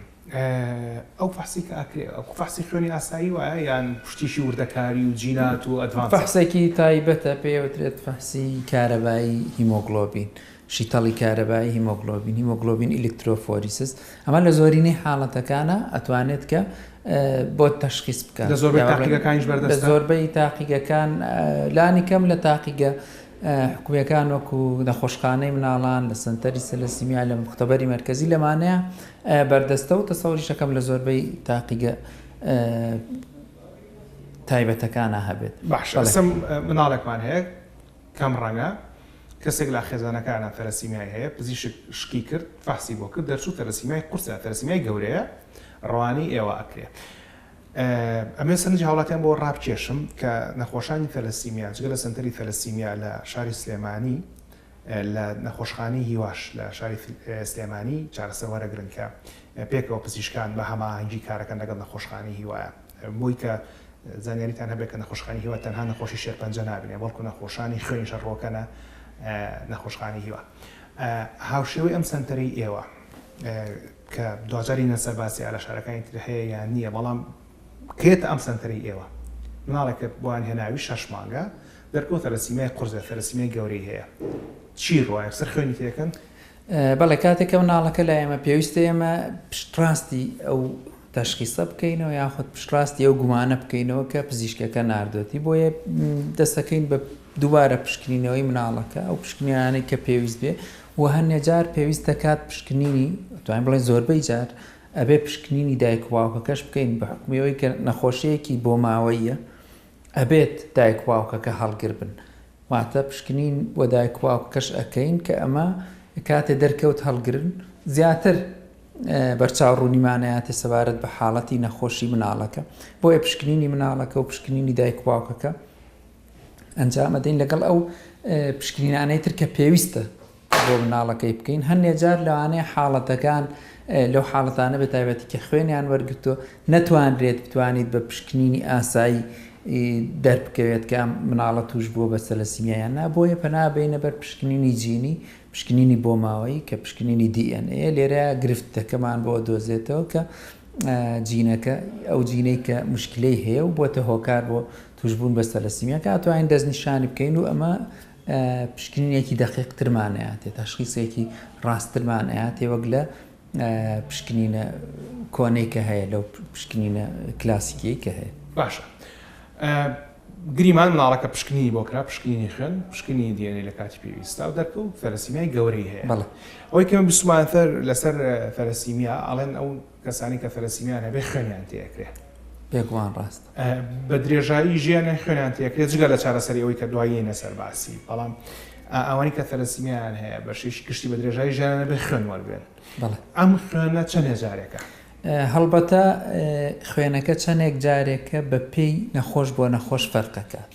ئەو فەحسی کە ئەکرێ ئەو فەحسی خوێنی ئاسایی وایە یان شتیشی وردەکاری و جینات و advance ە؟ فەحسێکی تایبەتە پێی ئەوترێت فەحسی کارەبایی هیمۆگڵۆبین. شیتەڵی کارەبایی هیمۆگلۆبین، Hemoglobin Electrophoresis، ئەمە لە زۆرینەی حاڵەتەکانا ئەتوانێت کە بۆت تەشخیس بکات. لە زۆربەی تاقیگەکانیش بەردەستە؟ لە زۆربەی تاقیگەکان لانی کەم لە تاقیگە حکومیەکان وەکو نەخۆشخانەی مناڵان، لە سەنتەری سەلەسیمیا، لە مختبەری مەرکەزی لەمانەیە بەردەستە و تەسەوریش ئەکەم لە زۆربەی تاقیگە تایبەتەکانا هەبێت. باشە ئێستا مناڵێکمان هەیە کەم ڕەنگە کەسێک لە خێزانەکانە تەلەسیمیای هەیە پزیشک شکی کرد فەحسی بۆ کرد دەرچوو تەلەسیمیای قورسە تەلەسیمیای گەورەیە ڕەوانەی ئێوە ئەکرێ ئەمێ سەرنجی هاوڵاتیان بۆ ڕابکێشم کە نەخۆشانی تەلەسیمیا جگە لە سەنتەری تەلەسیمیا لە شاری سلێمانی لە نەخۆشخانەی هیواش لە شاری سلێمانی چارەسەر وەرەگرن کە پێکەوە پزیشکان بە هەماهەنگی کارەکەن لەگەڵ نەخۆشخانەی هیوایە بۆی کە زانیاریتان هەبێت کە نەخۆشخانی هیوا تەنها نەخۆشی شێرپەنجە نابینێ بەڵکو نەخۆشانی خوێنیش ڕۆکەنە نەخۆشخانی هیوا هاوشێوەی ئەم سەنتەرەی ئێوە کە دواجاری نەسەر باسی لە شارەکانی تر هەیە یان نییە بەڵام کێتە ئەم سەنتەرەی ئێوە مناڵێکە بۆیان هێناوی شەش مانگە دەرکەوت تەلەسیمیای قورسە تەلەسیمیای گەورەی هەیە چی ڕوا یەکسەر خوێنی تێکەن؟ بەڵێ کاتێک کە مناڵەکە لای ئێمە پێویستە ئێمە پشتڕاستی ئەو تەشخیسە بکەینەوە یاخود پشتڕاستی ئەو گومانە بکەینەوە کە پزیشکەکە ناردوێتی بۆیە دەستەکەین بە دووبارە پشکنینەوەی مناڵەکە ئەو پشکنیانەی کە پێویست بێ و هەندێ جار پێویست دەکات پشکنینی توانین بڵێن زۆربەی جار ئەبێ پشکنینی دایک و باوکەکەش بکەین بە حکومی ئەوەی کە نەخۆشیەکی بۆماوەیە ئەبێت دایک و باوکەکە هەڵگر بن واتە پشکنین بۆ دایک و باوکەکەش ئەکەین کە ئەمە کاتێ دەرکەوت هەڵگرن زیاتر بەرچاو ڕوونیمان ئەیاتێ سەبارەت بە حاڵەتی نەخۆشی مناڵەکە بۆیە پشکنینی مناڵەکە و پشکنینی دایک و باوکەکە ئەنجام ئەدەین لەگەڵ ئەو پشکنینانەی تر کە پێویستە بۆ مناڵەکەی بکەین هەندێ جار لەوانەیە حاڵەتەکان لەو حاڵەتانە بە تایبەتی کە خوێنیان وەرگرتووە نەتوانرێت بتوانیت بە پشکنینی ئاسایی دەربکەوێت کە ئەم مناڵە توش بووە بە سەلەسیمیا یان نا بۆیە پەنا بینە بەر پشکنینی جینی پشکنینی بۆماوەیی کە پشکنینی DNA لێرە گرفتەکەمان بۆ دۆزێتەوە کە جینەکە ئەو جینەی کە مشکلەی هەیە و بۆتە هۆکار بۆ توشبوون بە سەلەسیمیا کە ئەتوانین دەستنیشانی بکەین و ئەمە پشکنینێکی دەقیقترمان ئەیاتێ، تەشخیسێکی ڕاستترمان ئەیاتێ وەک لە پشکنینە کۆنەی کە هەیە لەو پشکنینە کلاسیکیەی کە هەیە. باشە گریمان مناڵەکە پشکنینی بۆ کرا، پشکنینی خوێن، پشکنینی DNA لە کاتی پێویستا و دەرکەوت ثەلەسیمیای گەورەی هەیە. بەڵێ. ئەوەی کە من بیستومانە لەسەر ثەلەسیمیا ئەڵێن ئەو کەسانی کە ثەلەسیمیان هەبێ خوێنیان تێ ئەکرێ. بێگومان ڕاستە. بە درێژایی ژیانیان خوێنیان تێکرێت جگە لە چارەسەری ئەوەی کە دوایی یەنە سەر باسی بەڵام ئەوانەی کە ثەلەسیمیایان هەیە بە شێوەیەکی گشتی بە درێژایی ژیانیان ئەبێ خوێن وەرگرن ئەم خوێنە چەندێ جارێکە؟ هەڵبەتە خوێنەکە چەندێک جارێکە بە پێی نەخۆش بۆ نەخۆش فەرقەکات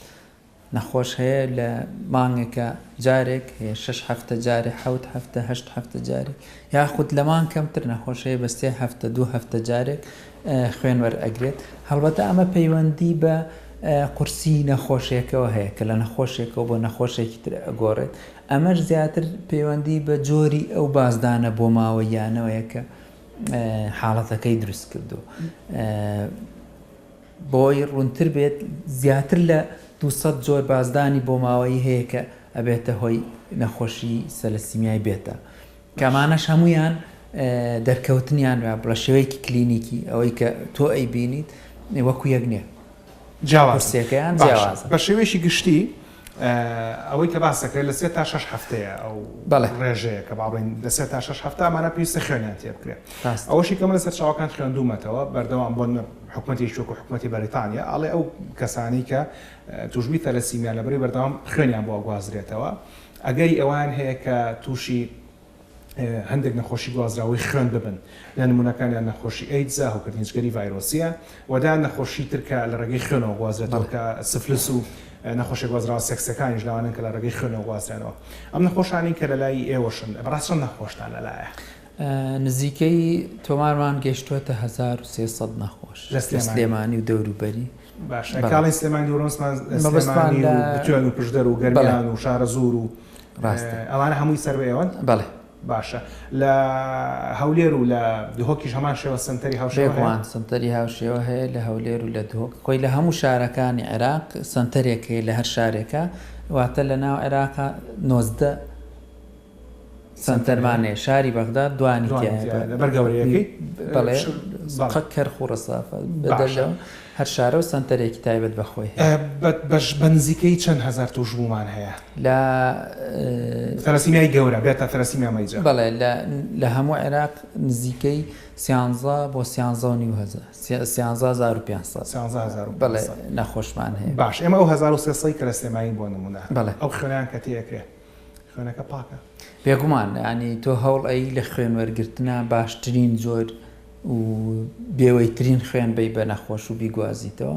نەخۆش هەیە لە مانگێکا جارێک هەیە شەش هەفتە جارێ حەوت هەفتە هەشت هەفتە جارێک یاخود لە مانگ کەمتر نەخۆش هەیە بە سێ هەفتە دوو هەفتە جارێک خوێن وەرئەگرێت هەڵبەتە ئەمە پەیوەندی بە قورسی نەخۆشیەکەوە هەیە کە لە نەخۆشێکەوە بۆ نەخۆشێکی تر ئەگۆڕێت ئەمەش زیاتر پەیوەندی بە جۆری ئەو بازدانە بۆماوەییانەوەیە کە حاڵەتەکەی دروست کردو. بۆی ڕوونتر بێت زیاتر لە 200 جۆر بازدانی بۆماوەیی هەیە کە ئەبێتە هۆی نەخۆشی سەلەسیمیای بێتا کە ئەمانەش هەموویان دەرکەوتنیان بە شێوەیەکی کلینیکی ئەوەی کە تۆ ئەیبینیت وەکو یەک نییە جیاوازەکەیان جیاوازە. بە شێوەیەکی گشتی ئەوەی کە باس دەکرێت لە سێ تا شەش هەفتەیە ئەو ڕێژەیە کە با بڵێین لە سێ تا شەش هەفتە ئەمانە پێویستە خوێنیان تێ بکرێت. ئەوەشی کە من لە سەرچاوەکان خوێندوومەتەوە بەردەوام بۆ حکومەتێکی وەکو حکومەتی بەریتانیا ئەڵێ ئەو کەسانەی کە تووشبووی تەلەسیمیان لەبەرەی بەردەوام خوێنیان بۆ ئەگوازرێتەوە ئەگەری ئەوەیان هەیە کە تووشی هەندێک نەخۆشی گوازراوەی خوێن ببن لە نمونەکانیان نەخۆشی ئەیدزە، هەوکردنی جگەری ڤایرۆسیە و دەیان نەخۆشی تر کە لە ڕێگەی خوێنەوە گوازرێتەوە کە سفلس و نەخۆشیە گوازراوە سێکسەکانیش لەوانەن کە لە ڕێگەی خوێنەوە گوازرێنەوە. ئەم نەخۆشانەی کە لە لای ئێوەشن بەڕاست چەند نەخۆشتان لەلایە؟ نزیکەی تۆمارمان گەیشتووەتە 1300 نەخۆش لە سلێمانی و دەوروبەری. باشە کاڵی سلێمانی دەوروبەرمان سلێمانی و بتوێن و پشدەر و گەرمیان و شارەزوور و ڕاستە. ئەوانە هەمووی سەر بە ئێوەن؟ بەڵێ. باشە لە هەولێر و لە دهۆکیش هەمان شێوە سەنتەری هاوشێوە هەیە؟ بێگومان سەنتەری هاوشێوە هەیە لە هەولێر و لە دهۆک. خۆی لە هەموو شارەکانی عێراق سەنتەرێک هەیە لە هەر شارێکا، واتە لە ناو عێراقا 19 سەنتەرمان هەیە شاری بەغدا دوانی تیایە لەبەر گەورەیەکەی بەڵێ کەرخ و ڕەسافە بەدەر لەوە هەر شارە و سەنتەرێکی تایبەت بە خۆی هەیە. بەش بە نزیکەی چەند هەزار تووشبوومان هەیە؟ لە ثەلەسیمیای گەورە بێتە ثەلەسیمیا مەیجەر. بەڵێ لە لە هەموو عێراق نزیکەی سیانزە بۆ سیانزە و نیو هەزار 13500 13500 بەڵێ نەخۆشمان هەیە. باش ئێمە ئەو 1300 کە لە سلێمانین بۆ نموونە بەڵێ ئەو خوێنەیان کە تێ ئەکرێ خوێنەکە پاکە؟ بێگومان یانی تۆ هەوڵ ئەی لە خوێن وەرگرتنا باشترین جۆر و بێوەیترین خوێن بەی بە نەخۆش و بیگوازیتەوە.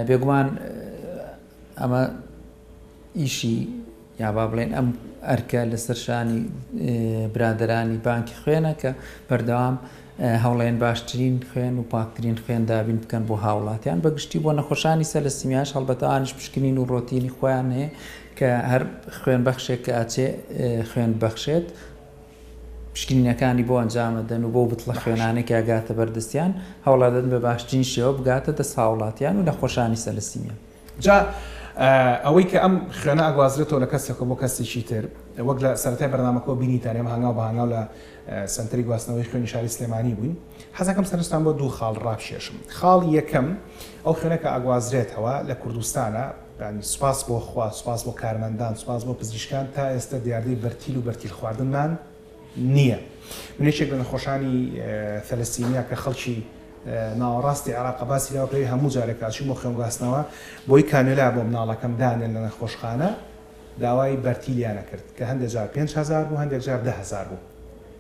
بێگومان ئەمە ئیشی یا با بڵێن ئەم ئەرکە لەسەر شانی برادەرانی بانکی خوێنە کە بەردەوام هەوڵێن باشترین خوێن و پاکترین خوێن دابین بکەن بۆ هاوڵاتیان بە گشتی بۆ نەخۆشانی سەلەسیمیاش هەڵبەتە ئەوانیش پشکنین و ڕۆتینی خۆیان هەیە کە هەر خوێن بەخشێک کە ئەچێ خوێن بەخشێت پشکنینەکانی بۆ ئەنجامەدەن و بەو بتڵە خوێنانەی کە ئەگاتە بەردەستیان هەوڵەدەن بە باشترین شێوە بگاتە دەست هاوڵاتیان و نەخۆشانی سەلەسیمیا. جا ئەوەی کە ئەم خوێنە ئەگوازرێتەوە لە کەسێکەوە بۆ کەسێکی تر وەک لە سەرەتای بەرنامەکەوە بینیتان ئێمە هەنگاو بە هەنگاو لە سەنتەری گواستنەوەی خوێنی شاری سلێمانی بووین حەزەکەم سەرنجتان بۆ دوو خاڵ ڕابکێشم خاڵی یەکەم ئەو خوێنە کە ئەگوازرێتەوە لە کوردستانە یانی سوپاس بۆ خوا سوپاس بۆ کارمەندان سوپاس بۆ پزیشکان تا ئێستا دیاردەی بەرتیل و بەرتیل خواردنمان نییە. من یەکێک لە نەخۆشانی ثەلەسیمیا کە خەڵکی ناوەڕاستی عێراقە باسی لەوە کرد هەموو جارێک کە ئەچووم بۆ خوێنگواستنەوە بۆی کانوێلا بۆ مناڵەکەم دانێن لە نەخۆشخانە داوای بەرتیلیان ئەکرد کە هەندێک جار 5000 بوو هەندێک جار 10000 بوو.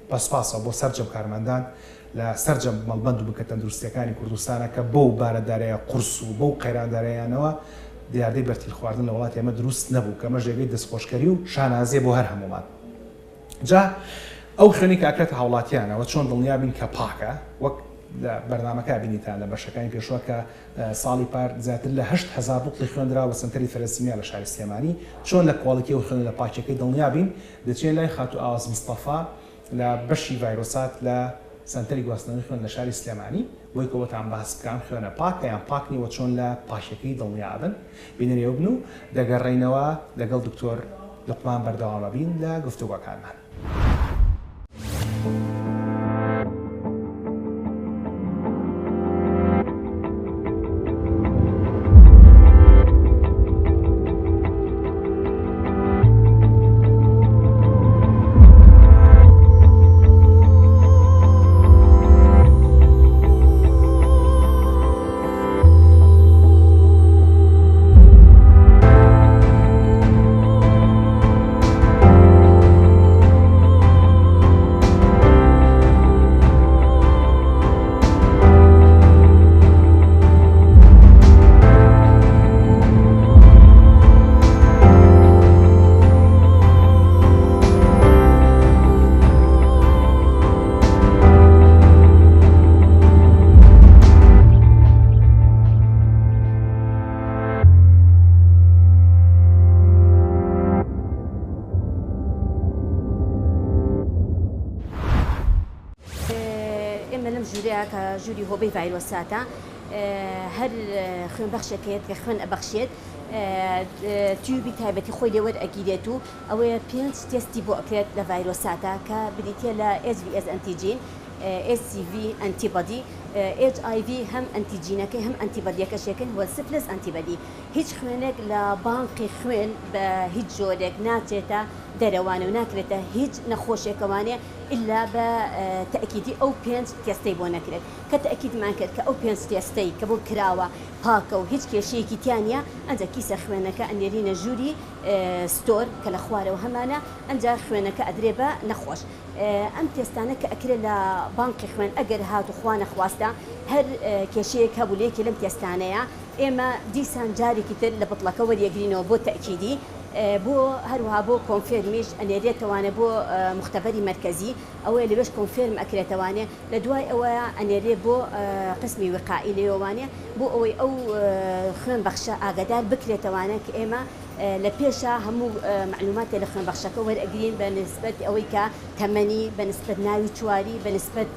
بە سوپاسەوە بۆ سەرجەم کارمەندان لە سەرجەم مەڵبەند و بنکە تەندروستییەکانی کوردستانە کە بەو بارە دارایە قورس و بەو قەیران دارایانەوە دیاردەی بەرتیل خواردن لە وڵاتی ئێمە دروست نەبوو کە ئەمەش جێگەی دەستخۆشکەری و شانازیە بۆ هەر هەموومان. جا ئەو خوێنەی کە ئەکرێتە هاوڵاتیانەوە چۆن دڵنیا بین کە پاکە وەک لە بەرنامەکە بینیتان لە بەشەکانی پێشوە کە ساڵی پار زیاتر لە 8000 بوتڵی خوێن درا بە سەنتەری ثەلەسیمیا لە شاری سلێمانی چۆن لە quality ئەو خوێنە لە پاکیەکەی دڵنیا بین دەچینە لای خاتوو ئاواز مستەفا لە بەشی ڤایرۆسات لە سەنتەری گواستنەوەی خوێن لە شاری سلێمانی بۆی کە بۆتان باس بکەم خوێنە پاکە یان پاک نیە وە چۆن لە پاکیەکەی دڵنیا ئەبن بینەری ئەو بن و دەگەڕێینەوە لەگەڵ دکتۆر لوقمان بەردەوام ئەبین لە گفتوگۆکانمان. ئێمە لەم ژوورەیە کە ژووری هۆبەی ڤایرۆساتە هەر خوێن بەخشێک هەیە کە خوێن ئەبەخشێت tube ی تایبەتی خۆی لێ وەرئەگیرێت و ئەوەیە پێنج تێستی بۆ ئەکرێت لە ڤایرۆساتە کە بریتیە لە HBS antigen، HCV antibody، HIV هەم antigen ەکەی هەم antibody یەکەش یەکن وە syphilis antibody. هیچ خوێنێک لە بانقی خوێن بە هیچ جۆرێک ناچێتە دەرەوانێ و ناکرێتە هیچ نەخۆشێکەوانێ ئیلا بە تەئکیدی ئەو پێنج تێستەی بۆ نەکرێت. کە تەئکیدمان کرد کە ئەو پێنج تێستەی کە بۆ کراوە پاکە و هیچ کێشەیەکی تیا نیە ئەنجا کیسە خوێنەکە ئەنێرینە ژووری store کە لە خوارەوە هەمانە ئەنجا خوێنەکە ئەدرێ بە نەخۆش ئەم تێستانە کە ئەکرێ لە بانقی خوێن ئەگەر هاتوو خوا نەخواستە هەر کێشەیەک هەبوو لە یەکێ لەم تێستانەیە ئێمە دیسان جارێکی تر لە بتڵەکە وەریەگرینەوە بۆ تەئکیدی بۆ هەروەها بۆ confirm یش ئەنێرێتەوانێ بۆ موختەبەری مەرکەزی ئەوەیە لەوێش confirm ئەکرێتەوانێ لە دوای ئەوە ئەنێرێ بۆ قسمی وقائی لێوەوانێ بۆ ئەوەی ئەو خوێن بەخشە ئاگادار بکرێتەوانە کە ئێمە لە پێشا هەموو مەعلوماتێ لە خوێنبەخشەکە وەرئەگرین بە نسبەت ئەوەی کە تەمەنی، بە نسبەت ناوی چواری، بە نسبەت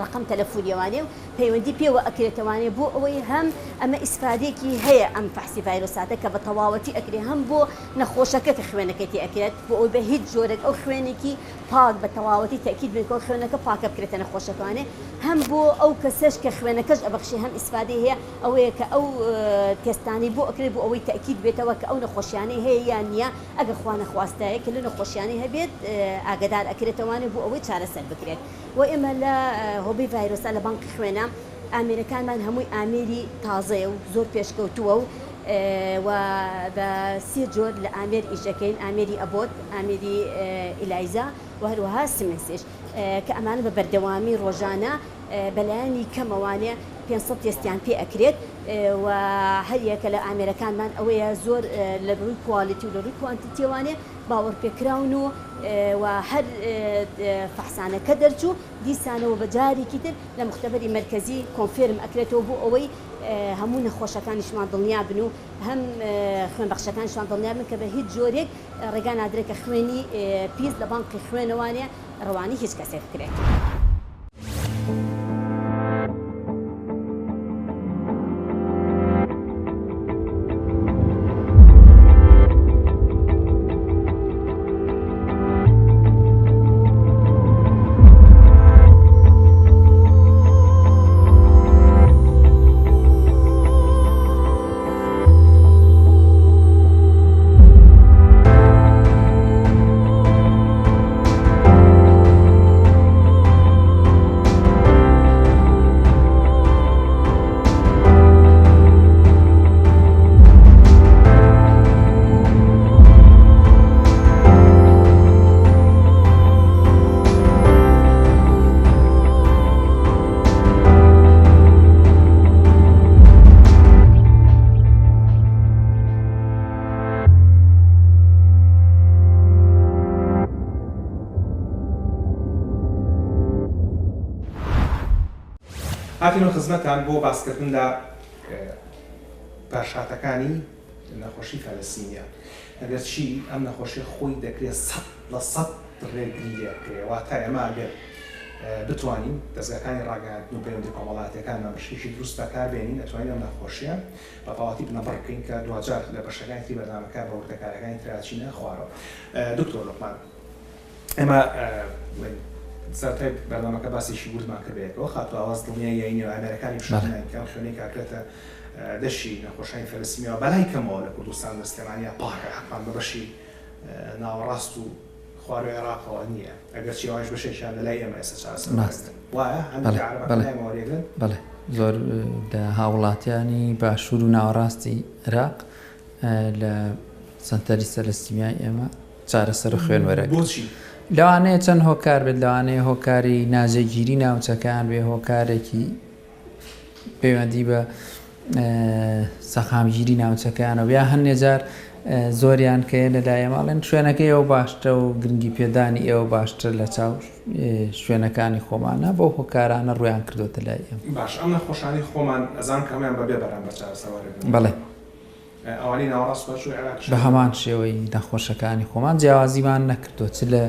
ڕەقەم تەلەفونیەوانێ و پەیوەندی پێوە ئەکرێتەوانێ بۆ ئەوەی هەم ئەمە ئیسفادەیەکی هەیە ئەم فەحسی ڤایرۆساتە کە بە تەواوەتی ئەکرێ هەم بۆ نەخۆشەکە کە خوێنەکەی تێ ئەکرێت بۆ ئەوەی بە هیچ جۆرێک ئەو خوێنێکی پاک بە تەواوەتی تەئکید بن کە ئەو خوێنەکە پاکە بکرێتە نەخۆشەکانێ هەم بۆ ئەو کەسەش کە خوێنەکەش ئەبەخشێ هەم ئیسفادەی هەیە ئەوەیە کە ئەو تێستانەی بۆ ئەکرێت بۆ ئەوەی تەئکید بێتەوە کە ئەو نەخۆشیانەی هەیە یان نییە ئەگەر خوا نەخواستە یەکێ لەو نەخۆشیانەی هەبێت ئاگەدار ئەکرێتەوانێ بۆ ئەوەی چارەسەر بکرێت وە ئێمە لە هۆبەی ڤایرۆسا لە بانقی خوێنە ئامێرەکانمان هەمووی ئامێری تازەیە و زۆر پێشکەوتووە و و بە سێ جۆر لە ئامێر ئیش ئەکەین ئامێری ئەبۆت ئامێری ئیلایزا و هەروەها سمنسیش کە ئەمانە بە بەردەوامی ڕۆژانە بەلایەنی کەمەوانێ 500 تێستیان پێ ئەکرێت و هەریەکە لە ئامێرەکانمان ئەوەیە زۆر لە ڕووی quality و لە ڕووی quantity یەوانێ باوەڕپێکراون و و هەر فەحسانەکە دەرچوو دیسانەوە بە جارێکی تر لە موختەبەری مەرکەزی confirm ئەکرێتەوە بۆ ئەوەی هەموو نەخۆشەکانیشمان دڵنیا بن و هەم خوێنبەخشەکانیشمان دڵنیا بن کە بە هیچ جۆرێک ڕێگا نادرێت کە خوێنی پیس لە بانقی خوێنەوانێ ڕەوانی هیچ کەسێک بکرێت. هاتینەوە خزمەتتان بۆ باسکردن لە پاشهاتەکانی نەخۆشی تالەسیمیا. ئەگەرچی ئەم نەخۆشیە خۆی دەکرێت 100% ڕێگری لێ بکرێت، واتە ئێمە ئەگەر بتوانین دەزگاکانی ڕاگەیاندن و پەیوەندی کۆمەڵایەتیەکانمان بە شێوەیەکی دروست بەکاربێنین ئەتوانین ئەم نەخۆشیە بە تەواوەتی بنەبڕ بکەین کە دواجار لە بەشەکانی تری بەرنامەکە بە وردەکاریەکانی ترا ئەچینە خوارەوە. دکتۆر لوقمان ئێمە سەرەتای بەرنامەکە باسێکی وردمان کرد بەیەکەوە خاتوو ئاواز دڵنیای یای نێو ئامێرەکانی پیشانداین کە ئەم خوێنەی کە ئەکرێتە دەشی نەخۆشانی فەلەسیمیاوە بەلای کەمەوە لە کوردستان لە سلێمانیا پاکە حەقمان بە بەشی ناوەڕاست و خواروی عێراقەوە نییە ئەگەرچی ئەوانیش بەشێکیان لە لای ئێمە ئێستا چارەسەر ڕاستە وایە هەندێک لە عەرەبەکان بەڵێ لای ئێمە وەریەگرن بەڵێ زۆر لە هاوڵاتیانی باشوور و ناوەڕاستی عێراق لە سەنتەری سەلەسیمیای ئێمە چارەسەر و خوێن وەرەگرن. بۆچی؟ لەوانەیە چەند هۆکار بێت، لەوانەیە هۆکاری ناجێگیری ناوچەکەیان بێ، هۆکارێکی پەیوەندی بە سەقامگیری ناوچەکەیانەوە یا هەندێ جار زۆریان کە لە لای ئێمە ئەڵێن شوێنەکەی ئێوە باشترە و گرنگی پێدانی ئێوە باشترە لە چاو شوێنەکانی خۆمانە بەو هۆکارانە ڕویان کردوتە لای ئێمە. باش ئەم نەخۆشانەی خۆمان ئەزانم کە هەموویان بەبێ بەرامبەر چارەسەر وەرەگرن. بەڵێ. ئەوانەی ناوەڕاست باشوور عێراقیش بە هەمان شێوەی نەخۆشەکانی خۆمان جیاوازیمان نەکردووە چ لە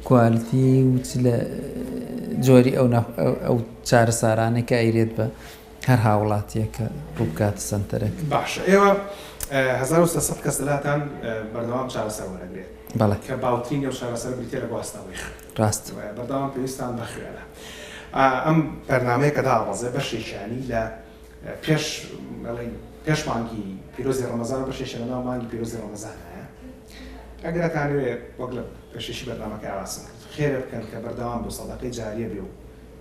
quality و چ لە جۆری ئەو ئەو چارەسارانەی کە ئەیرێت بە هەر هاوڵاتیەک کە ڕووبکاتە سەنتەرەک. باشە ئێوە 1300 کەس لەلاتان بەردەوام چارەسەر وەرەگرێت بەڵێ. کە باوترین ئەو چارەسەر بریتیە لە گواستنەوەی خوێن. ڕاست. بەردەوام پێویستان بە خوێنە. ئەم بەرنامەیە کە دابەزێ بەشێکیانی لە پێش ئەڵێین پێش مانگی پیرۆزی ڕەمەزان و بەشێکیان لەناو مانگی پیرۆزی ڕەمەزانایە ئەگەر ئەتانەوێ وەک لە پێشێشی بەرنامەکەیا باسم کرد خێرێ بکەن کە بەردەوام بێ و سەدەقەی جاریە بێ و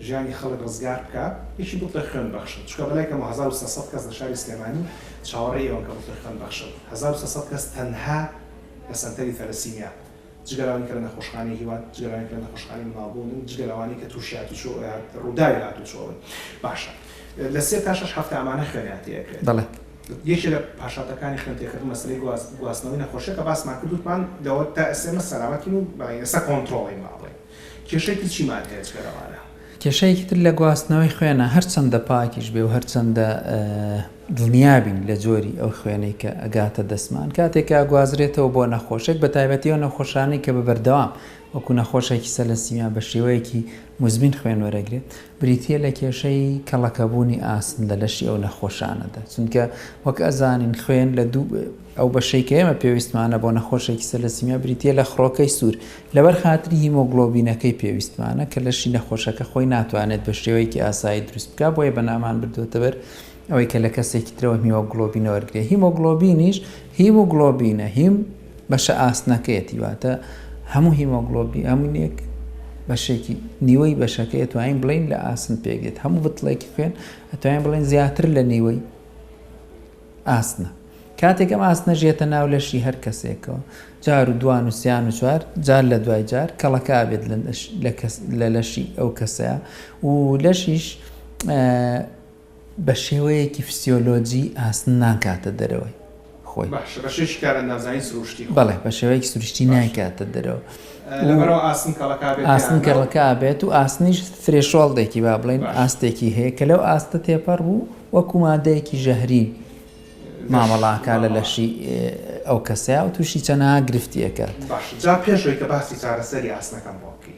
ژیانی خەڵک ڕزگار بکا یەکی بوتڵێ خوێن بەخشن چونکە بەلای کەمەوە 1300 کەس لە شاری سلێمانی چاوەڕێی ئێوەن کە بوتڵێ خوێن بەخشن 1300 کەس تەنها لە سەنتەری تەلەسیمیا جگە لەوانەی کە لە نەخۆشخانەی هیوان، جگە لەوانەی کە لە نەخۆشخانەی منداڵبوونن، جگە لەوانەی کە تووشی هاتوچۆ ڕووداوی هاتوچۆن. باشە لە سێ تا شەش هەفتە ئەمانە خوێنیان تێ ئەکرێت. بەڵێ. یەکێ لە پاشهاتەکانی خوێن تێکردن مەسەلەی گواستنەوەی نەخۆشیە کە باسمان کرد وتمان لەوە تا ئێستا ئێمە سەلامەتین و ئێستا کۆنترۆڵین با بڵێین. کێشەی تر چیمان هەیە جگە لەوانە؟ کێشەیەکی تر لە گواستنەوەی خوێنە، هەرچەندە پاکیش بێ و هەرچەندە دڵنیابین لە جۆری ئەو خوێنەی کە ئەگاتە دەستمان، کاتێک کە ئەگوازرێتەوە بۆ نەخۆشێک، بە تایبەتی ئەو نەخۆشانەی کە بە بەردەوام وەکو نەخۆشێکی سەلەسیمیا بە شێوەیەکی موزمین خوێن وەرەگرێت، بریتییە لە کێشەی کەڵەکەبوونی ئاسن لە لەشی ئەو نەخۆشانەدا، چونکە وەک ئەزانین خوێن لە دوو ئەو بەشەی کە ئێمە پێویستمانە بۆ نەخۆشێکی سەلەسیمیا بریتییە لە خڕۆکەی سوور، لەبەر خاتری هیمۆگڵۆبینەکەی پێویستمانە کە لەشی نەخۆشەکە خۆی ناتوانێت بە شێوەیەکی ئاسایی دروست بکات، بۆیە بەنامان بردووەتە بەر ئەوەی کە لە کەسێکی ترەوە هیمۆگڵۆبینە وەرگرێت. هیمۆگڵۆبینیش هیموگڵۆبینە، هیم بەشە ئاسنەکەیەتی، واتە هەموو هیمۆگڵۆبین هەمووێک بەشێکی نیوەی بەشەکەی ئەتوانین بڵێین لە ئاسن پێک دێت، هەموو بتڵێکی خوێن ئەتوانین بڵێین زیاتر لە نیوەی ئاسنە. کاتێک ئەم ئاسنەش یەتە ناو لەشی هەر کەسێکەوە جار و دوان و سیان و چوار جار لە دوای جار کەڵەکە ئەبێت لە لەشی ئەو کەسەیە و لەشیش بە شێوەیەکی فسیۆلۆجی ئاسن ناکاتە دەرەوەی خۆی. باشە بە شێوەیەکی کارئەندامزانی سروشتی خۆی. بەڵێ بە شێوەیەکی سروشتی نایکاتە دەرەوە. لەبەرئەوە ئاسن کەڵەکە ئەبێت ئاسن کەڵەکە ئەبێت و ئاسنیش threshold ێکی با بڵێین ئاستێکی هەیە کە لەو ئاستە تێپەڕ بوو وەکو مادەیەکی ژەهری مامەڵە ئەکا لە لەشی ئەو کەسەیا و تووشی چەنەها گرفتی ئەکات. باشە جا پێش ئەوەی کە باسی چارەسەری ئاسنەکەم بۆ بکەی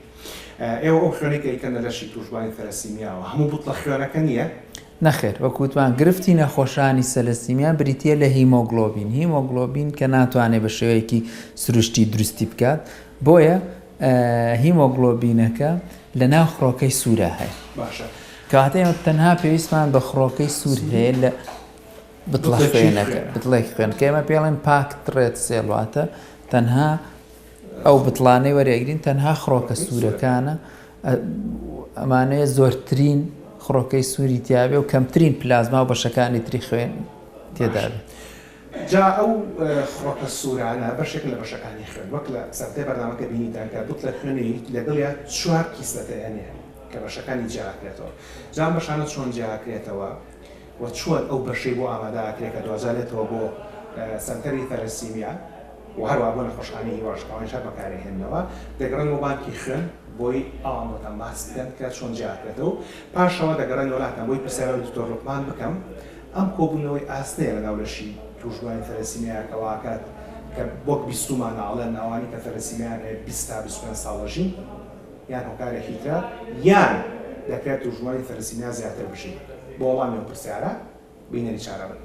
ئێوە ئەو خوێنەی کە ئەیکەنە لەشی تووشبوانی ثەلەسیمیاوە هەموو بوتڵە خوێنەکە نییە؟ نەخێر وەک وتمان گرفتی نەخۆشانی سەلەسیمیا بریتییە لە هیمۆگڵۆبین، هیمۆگڵۆبین کە ناتوانێت بە شێوەیەکی سروشتی دروستی بکات بۆیە هیمۆگڵۆبینەکە لە ناو خڕۆکەی سوورا هەیە. باشە. کەواتە ئێمە تەنها پێویستمان بە خڕۆکەی سوور هەیە لە بتڵە خوێنەکە، بتڵێکی خوێن کە ئێمە پێڵێن packed red cell، واتە تەنها ئەو بتڵانەی وەرێگرین تەنها خڕۆکە سوورەکانە، ئەمانەیە زۆرترین خڕۆکەی سووری تیابێ و کەمترین پلازما و بەشەکانی تری خوێن تێدابێت. جا ئەو خڕۆکە سوورانە بەشێکن لە بەشەکانی خوێن، وەک لە سەرەتای بەرنامەکە بینیتان کە بتڵێک خوێنی لەگەڵیا چوار کیسە تێئەنێ کە بەشەکانی جیا ئەکرێتەوە. جا ئەم بەشانە چۆن جیا ئەکرێتەوە و چۆن ئەو بەشەی بۆ ئامادە ئەکرێ کە دواجار دێتەوە بۆ سەنتەری ثەلەسیمیا و هەروەها بۆ نەخۆشخانەی هیواش کە ئەوانیش هەر بەکارئەهێننەوە، دەگەڕێنەوە بانکی خوێن بۆی ئەوان بۆتان باس بکەن کە چۆن جیا ئەکرێتەوە و پاشەوە دەگەڕێنەوە لاتان بۆی پرسیار لە دکتۆر لوقمان بکەم ئەم کۆبوونەوەی ئاسنەیە لەناو لەشی تووشبووانی ثەلەسیمیا کە واکات کە وەک بیستوومانە ئەڵێن ئەوانەی کە ثەلەسیمیایان هەیە 20 تا 25 ساڵ دەژین یان هۆکارێکی ترە یان دەکرێت تووشبووانی ثەلەسیمیا زیاتر بژین؟ بۆ وەڵامی ئەو پرسیارە بینەری چارە بن.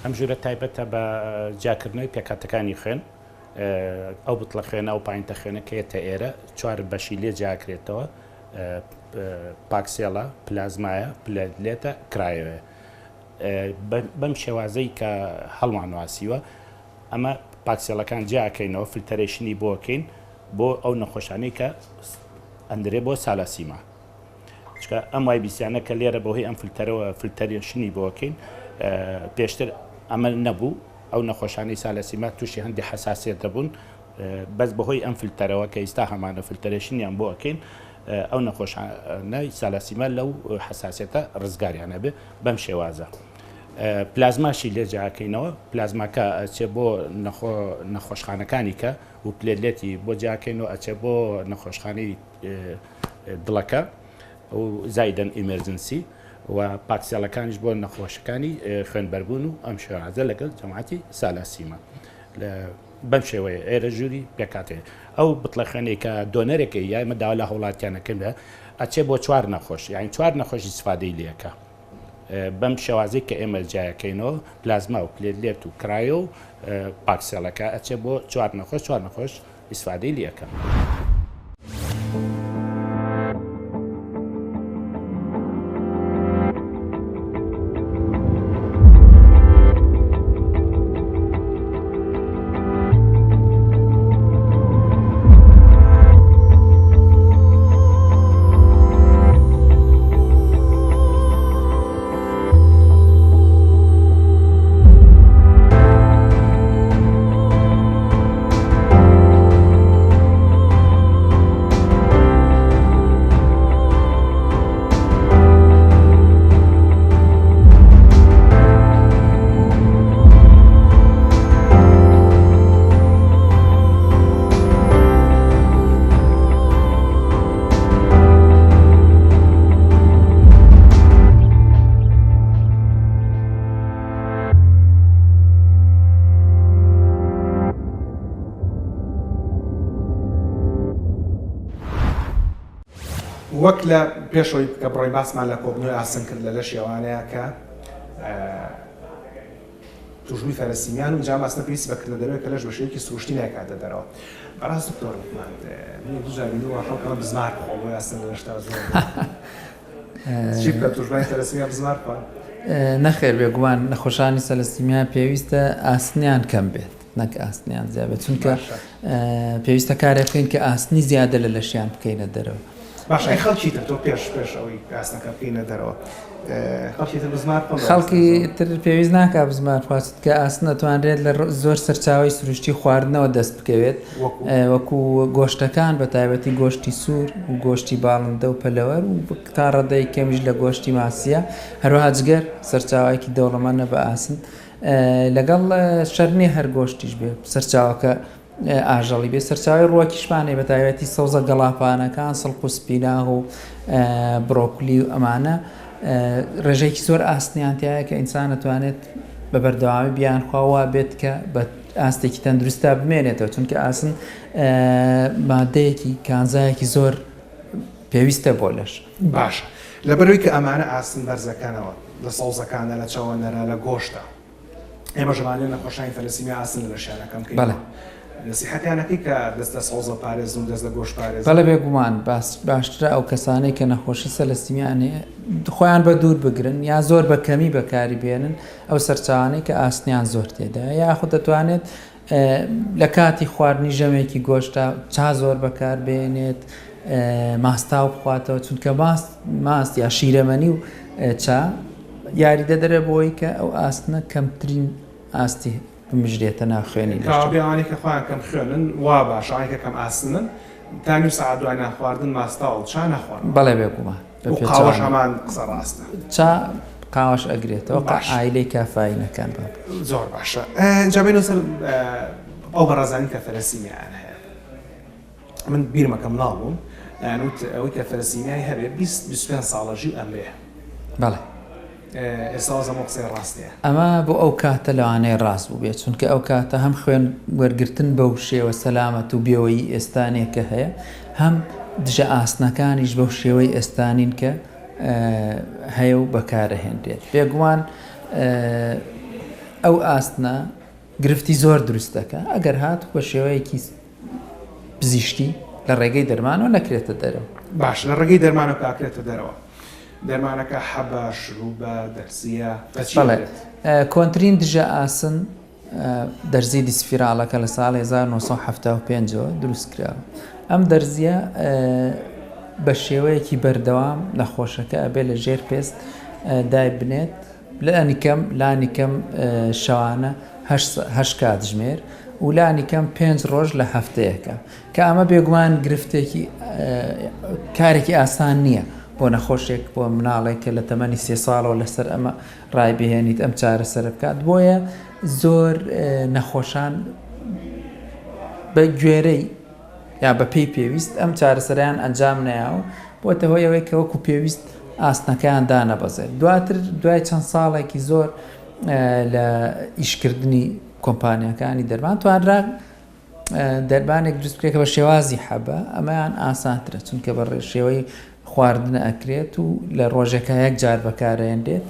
ئەم ژوورە تایبەتە بە جیاکردنەوەی پێکهاتەکانی خوێن، ئەو بتڵە خوێنە ئەو پاینتە خوێنە کە یەتە ئێرە چوار بەشی لێ جیاکرێتەوە packed cell ە، پلازمایە، پلێتلێتە، cryo یە. بەم شێوازەی کە هەڵمان واسیوە ئەمە packed cell ەکان جیاکەینەوە filtration ی بۆ کەین بۆ ئەو نەخۆشانەی کە ئەندرێ بۆ سالاسیما چکە ئەم WBC یانە کە لێرە بەهۆی ئەم فلتەرەوە filtration ی بۆکەین پێشتر ئەمە نەبوو ئەو نەخۆشانی سالەسیما تووشی هەندی حساسیت دەبوون بەس بەهۆی ئەم فلتەرەوە کە ئیستا هەمانە filtration یان بۆ ئەکەین ئەو نەخۆشانەی سالاسیما لەو حساسیەتە ڕزگاریان ئەبێ بەم شێوازە. پلازماشی لێ جیاکەینەوە پلازماکە ئەچێ بۆ نەخۆشخانەکانی کە و platelet ی بۆ جیاکەینەوە ئەچێ بۆ نەخۆشخانەی دڵەکە و زایدەن emergency و packed cell ەکانیش بۆ نەخۆشەکانی خوێنبەربوون و ئەم شێوازە لەگەڵ جەماعەتی سالاسیما لە. بەم شێوەیە ئێرە ژووری پێکهاتەیە. ئەو بتڵە خوێنەی کە دۆنەرێکەی یا ئێمە داوا لە هاوڵاتیان ئەکەین بە ئەچێ بۆ چوار نەخۆش یانی چوار نەخۆش ئیستفادەی لێ ئەکا. بەم شێوازەی کە ئێمە جیایەکەینەوە پلازما و platelet و cryo و packed cell ەکە ئەچێ بۆ چوار نەخۆش چوار نەخۆش ئیستفادەی لێ ئەکەن. وەک لە پێشەوەی کە بڕۆین باسمان لە کۆبوونەوەی ئاسن کرد لە لەشی ئەوانەیە کە توشبووی ثالاسیمیان و جا ماسنە پێویستی بە کردنە دەرەوەیە کە لەش بە شێوەیەکی سروشتی نایکاتە دەرەوە. بەڕاست دکتۆر لوقمان من یەک دوو جار بینیومە خەڵک ئەڵێن بزمار بخۆ بۆیە ئاسن لە لەشتا زۆر بووە. چی بکەن توشبوانی ثالاسیمیا بزمار بخۆن؟ نەخێر بێگومان نەخۆشانی سەلەسیمیا پێویستە ئاسنیان کەم بێت نەک ئاسنیان زیاد بێت چونکە باشە. پێویستە کارێک بکەین کە ئاسنی زیادە لە لەشیان بکەینە دەرەوە. باشە ئەی خەڵکی تر تۆ پێش پێش ئەوەی ئاسنەکە بکەینە دەرەوە خەڵکی تر بزمار بخۆن بە ئاسنە خەڵکی زۆر؟ تر پێویست ناکا بزمار بخوا چونکە ئاسن ئەتوانرێت لە زۆر سەرچاوەی سروشتی خواردنەوە دەست بکەوێت وەکو؟ وەکو گۆشتەکان بە تایبەتی گۆشتی سوور و گۆشتی باڵندە و پەلەوەر و تا ڕادەیەک کەمیش لە گۆشتی ماسیە هەروەها جگەر سەرچاوەیەکی دەوڵەمەندە بە ئاسن لەگەڵ شەرت نییە هەر گۆشتیش بێ سەرچاوەکە ئاژەڵی بێ سەرچاوی ڕووەکیشمان هەیە بەتایبەتی سەوزە گەڵاپانەکان سڵق و سپیناغ و برۆکلی و ئەمانە ڕێژەیەکی زۆر ئاسنیان تایە کە ئینسان ئەتوانێت بە بەردەوامی بیانخوا وا بێت کە بە ئاستێکی تەندروستا بمێنێتەوە چونکە ئاسن مادەیەکی کانزایەکی زۆر پێویستە بۆ لەش. باشە لەبەرئەوەی کە ئەمانە ئاسن بەرزەکەنەوە لە سەوزەکانە لە چەوەنەرە لە گۆشتە ئێمەش ئەمانەوێت نەخۆشانی تەلەسیمیا ئاسن لە لەشیانە کەم بکەینەوە. بەڵێ. نەسیحەتیان ئەکەی کە دەست لە سەوزە پارێزن و دەست لە گۆشت پارێزن؟ بەڵێ بێگومان باشترە ئەو کەسانەی کە نەخۆشی سەلەسیمیان هەیە خۆیان بە دوور بگرن یا زۆر بە کەمی بەکاری بێنن ئەو سەرچاوانەی کە ئاسنیان زۆر تێدایە یاخود دەتوانێت لە کاتی خواردنی ژەمێکی گۆشتە چا زۆر بەکار بێنێت ماستاو بخواتەوە چونکە ماست ماست یا شیرەمەنی و چا یاریدەدەرە بۆی کە ئەو ئاسنە کەمترین ئاستی بمژرێتە ناو خوێنی لەش. کەوابێ ئەوانەی کە خۆیان کەم خوێنن وا باشە ئەوانەی کە کەم ئاسنن تا نیو سەعات دوای نان خواردن ماستاو و چا نەخۆنەوە. بەڵێ بێگومان و قاوەش هەمان قسە ڕاستە. چا قاوەش ئەگرێتەوە باش. عایلەی کافاینەکان بە. زۆر باشە جا بێینەوە سەر ئەو بەڕێزانی کە ثەلەسیمیایان هەیە. من بیرمە کە مناڵ بووم ئەیان وت ئەوەی کە ثەلەسیمیای هەبێ 20 25 ساڵە ژی و ئەمرێ. بەڵێ. ئێستا واز ئەمە قسەی ڕاست نییە. ئەمە بۆ ئەو کاتە لەوانەیە ڕاست بووبێت چونکە ئەو کاتە هەم خوێن وەرگرتن بەو شێوە سەلامەت و بێوەیی ئێستا نیە کە هەیە هەم دژە ئاسنەکانیش بەو شێوەی ئێستا نین کە هەیە و بەکارەهێنرێت بێگومان ئەو ئاسنە گرفتی زۆر دروست دەکا ئەگەر هاتوو بە شێوەیەکی پزیشکی لە ڕێگەی دەرمانەوە نەکرێتە دەرەوە. باشە لە ڕێگەی دەرمانەوە کە ئەکرێتە دەرەوە دەرمانەکە حەبە، شروبە، دەرزیە، بە چی بەڵێ ئەکرێت؟ کۆنترین دژە ئاسن دەرزی دیسفیراڵە کە لە ساڵی 1975 ەوە دروست کراوە. ئەم دەرزیە بە شێوەیەکی بەردەوام نەخۆشەکە ئەبێ لە ژێر پێست دایبنێت لانیکەم لانیکەم شەوانە هەشت کاتژمێر و لانیکەم پێنج ڕۆژ لە هەفتەیەکە کە ئەمە بێگومان گرفتێکی کارێکی ئاسان نییە بۆ نەخۆشێک بۆ مناڵێک کە لە تەمەنی سێ ساڵەوە لەسەر ئەمە ڕایبهێنیت ئەم چارەسەرە بکات بۆیە زۆر نەخۆشان بە گوێرەی یا بە پێی پێویست ئەم چارەسەرەیان ئەنجام نەیا و بۆتە هۆی ئەوەی کە وەکو پێویست ئاستنەکەیان دانەبەزێت دواتر دوای چەند ساڵێکی زۆر لە ئیشکردنی کۆمپانیاکانی دەرمان توانرا دەرمانێک دروست بکرێت کە بە شێوازی حەبە، ئەمەیان ئاسانترە چونکە بە شێوەی خواردنە ئەکرێت و لە ڕۆژێکا یەک جار بەکارئێنرێت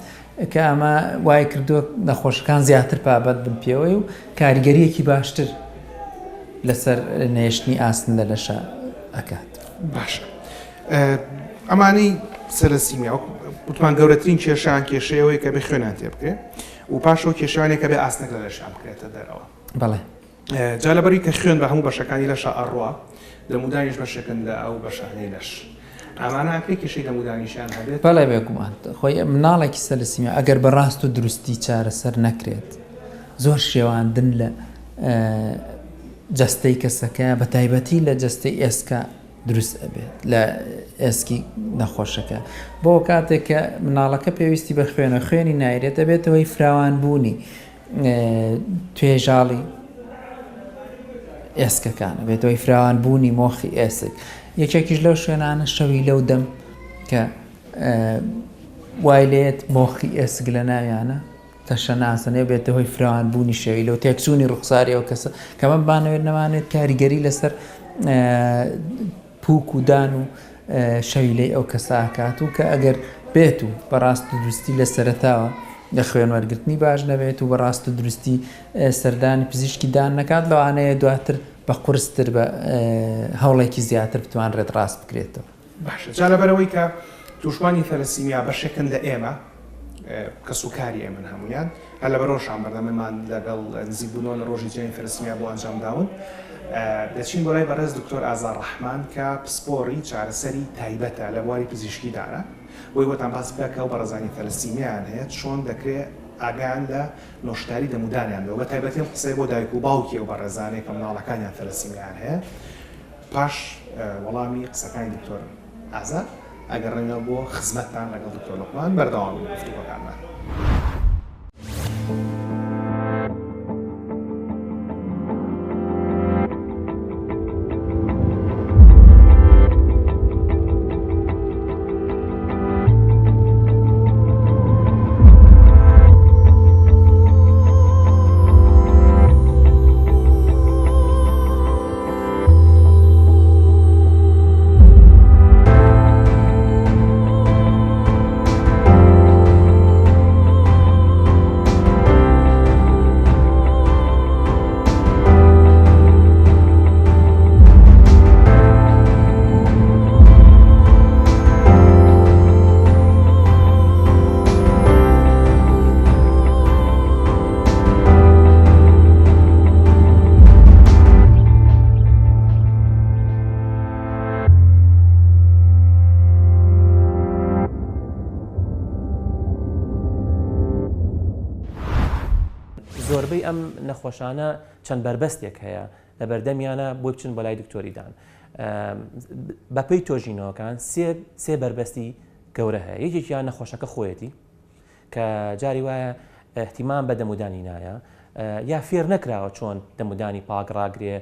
کە ئەمە وای کردووە نەخۆشەکان زیاتر پابەند بن پێوەی و کاریگەریەکی باشتر لەسەر نەهێشتنی ئاسن لە لەشە ئەکات. باشە ئەمانەی سەلەسیمیا وەک وتمان گەورەترین کێشیان کێشەی ئەوەیە کە بێ خوێنیان تێ بکرێ و پاشەوە کێشەیان کە بێ ئاسنێک لە لەشیان بکرێتە دەرەوە. بەڵێ. جا لەبەری کە خوێن بە هەموو بەشەکانی لەشا ئەڕوا، دەمودانیش بەشێکن لە ئەو بەشانەی لەش. ئەمانە ئەکرێ کێشەی دەمودانیشیان هەبێت؟ بەڵێ بێگومان. خۆی مناڵێکی سەلەسیمیا ئەگەر بە ڕاست و دروستی چارەسەر نەکرێت زۆر شێواندن لە جەستەی کەسەکە بە تایبەتی لە جەستەی ئێسکا دروست ئەبێت لە ئێسکی نەخۆشەکە بۆ کاتێک کە مناڵەکە پێویستی بە خوێنە خوێنی نایرێت ئەبێتەوەی فراوانبوونی توێژاڵی ئێسکەکان ئەبێتە هۆی فراوان بوونی مۆخی ئێسک یەکێکیش لەو شوێنانە شەوی لەو دەم کە وای لێت مۆخی ئێسک لە ناویانە تەشەناسەنێ بێتە هۆی فراوان بوونی شەوی لەو تێکچوونی ڕوخساری ئەو کەسە کەمە بانەوێت نەمانێت کاریگەری لەسەر پووک و دان و شەویلەی ئەو کەسە ئەکات و کە ئەگەر بێت و بە ڕاست و دروستی لە سەرەتاوە لە خوێن وەرگرتنی باش نەبێت و بە ڕاست و دروستی سەردانی پزیشکی دان نەکات لەوانەیە دواتر بە قورستر بە هەوڵێکی زیاتر بتوانرێت ڕاست بکرێتەوە. باشە جا لەبەرئەوەی کە تووشبوانی ثەلەسیمیا بەشێکن لە ئێمە کەسوکاری ئێمەن هەموویان هەر لەبەرئەوەش ئەم بەرنامەمان لەگەڵ نزیکبوونەوە لە ڕۆژی جیهانی ثەلەسیمیا بۆ ئەنجام داون دەچین بۆ لای بەڕێز دکتۆر ئازار ڕەحمان کە پسپۆڕی چارەسەری تایبەتە لە بواری پزیشکی دانە بۆی بۆتان باس بکە کە ئەو بەڕێزانی ثەلەسیمیایان هەیە چۆن دەکرێ ئاگایان لە نۆشتاری دەمودانیان بێ و بە تایبەتی ئەم قسەیە بۆ دایک و باوکی ئەو بەڕێزانەی کە مناڵەکانیان ثەلەسیمیایان هەیە پاش وەڵامی قسەکانی دکتۆر ئازاد ئەگەڕێینەوە بۆ خزمەتتان لەگەڵ دکتۆر لوقمان بەردەوام بین لە گفتوگۆکانمان. زۆربەی ئەم نەخۆشانە چەند بەربەستێک هەیە لە بەردەمیانە بۆی بچن بۆ لای دکتۆری دان بەپێی تۆژینەوەکان سێ بەربەستی گەورە هەیە یەکێکیان نەخۆشەکە خۆیەتی کە جاری وایە اهتیمام بە دەمودانی نایە یا فێر نەکراوە چۆن دەمودانی پاک ڕاگرێ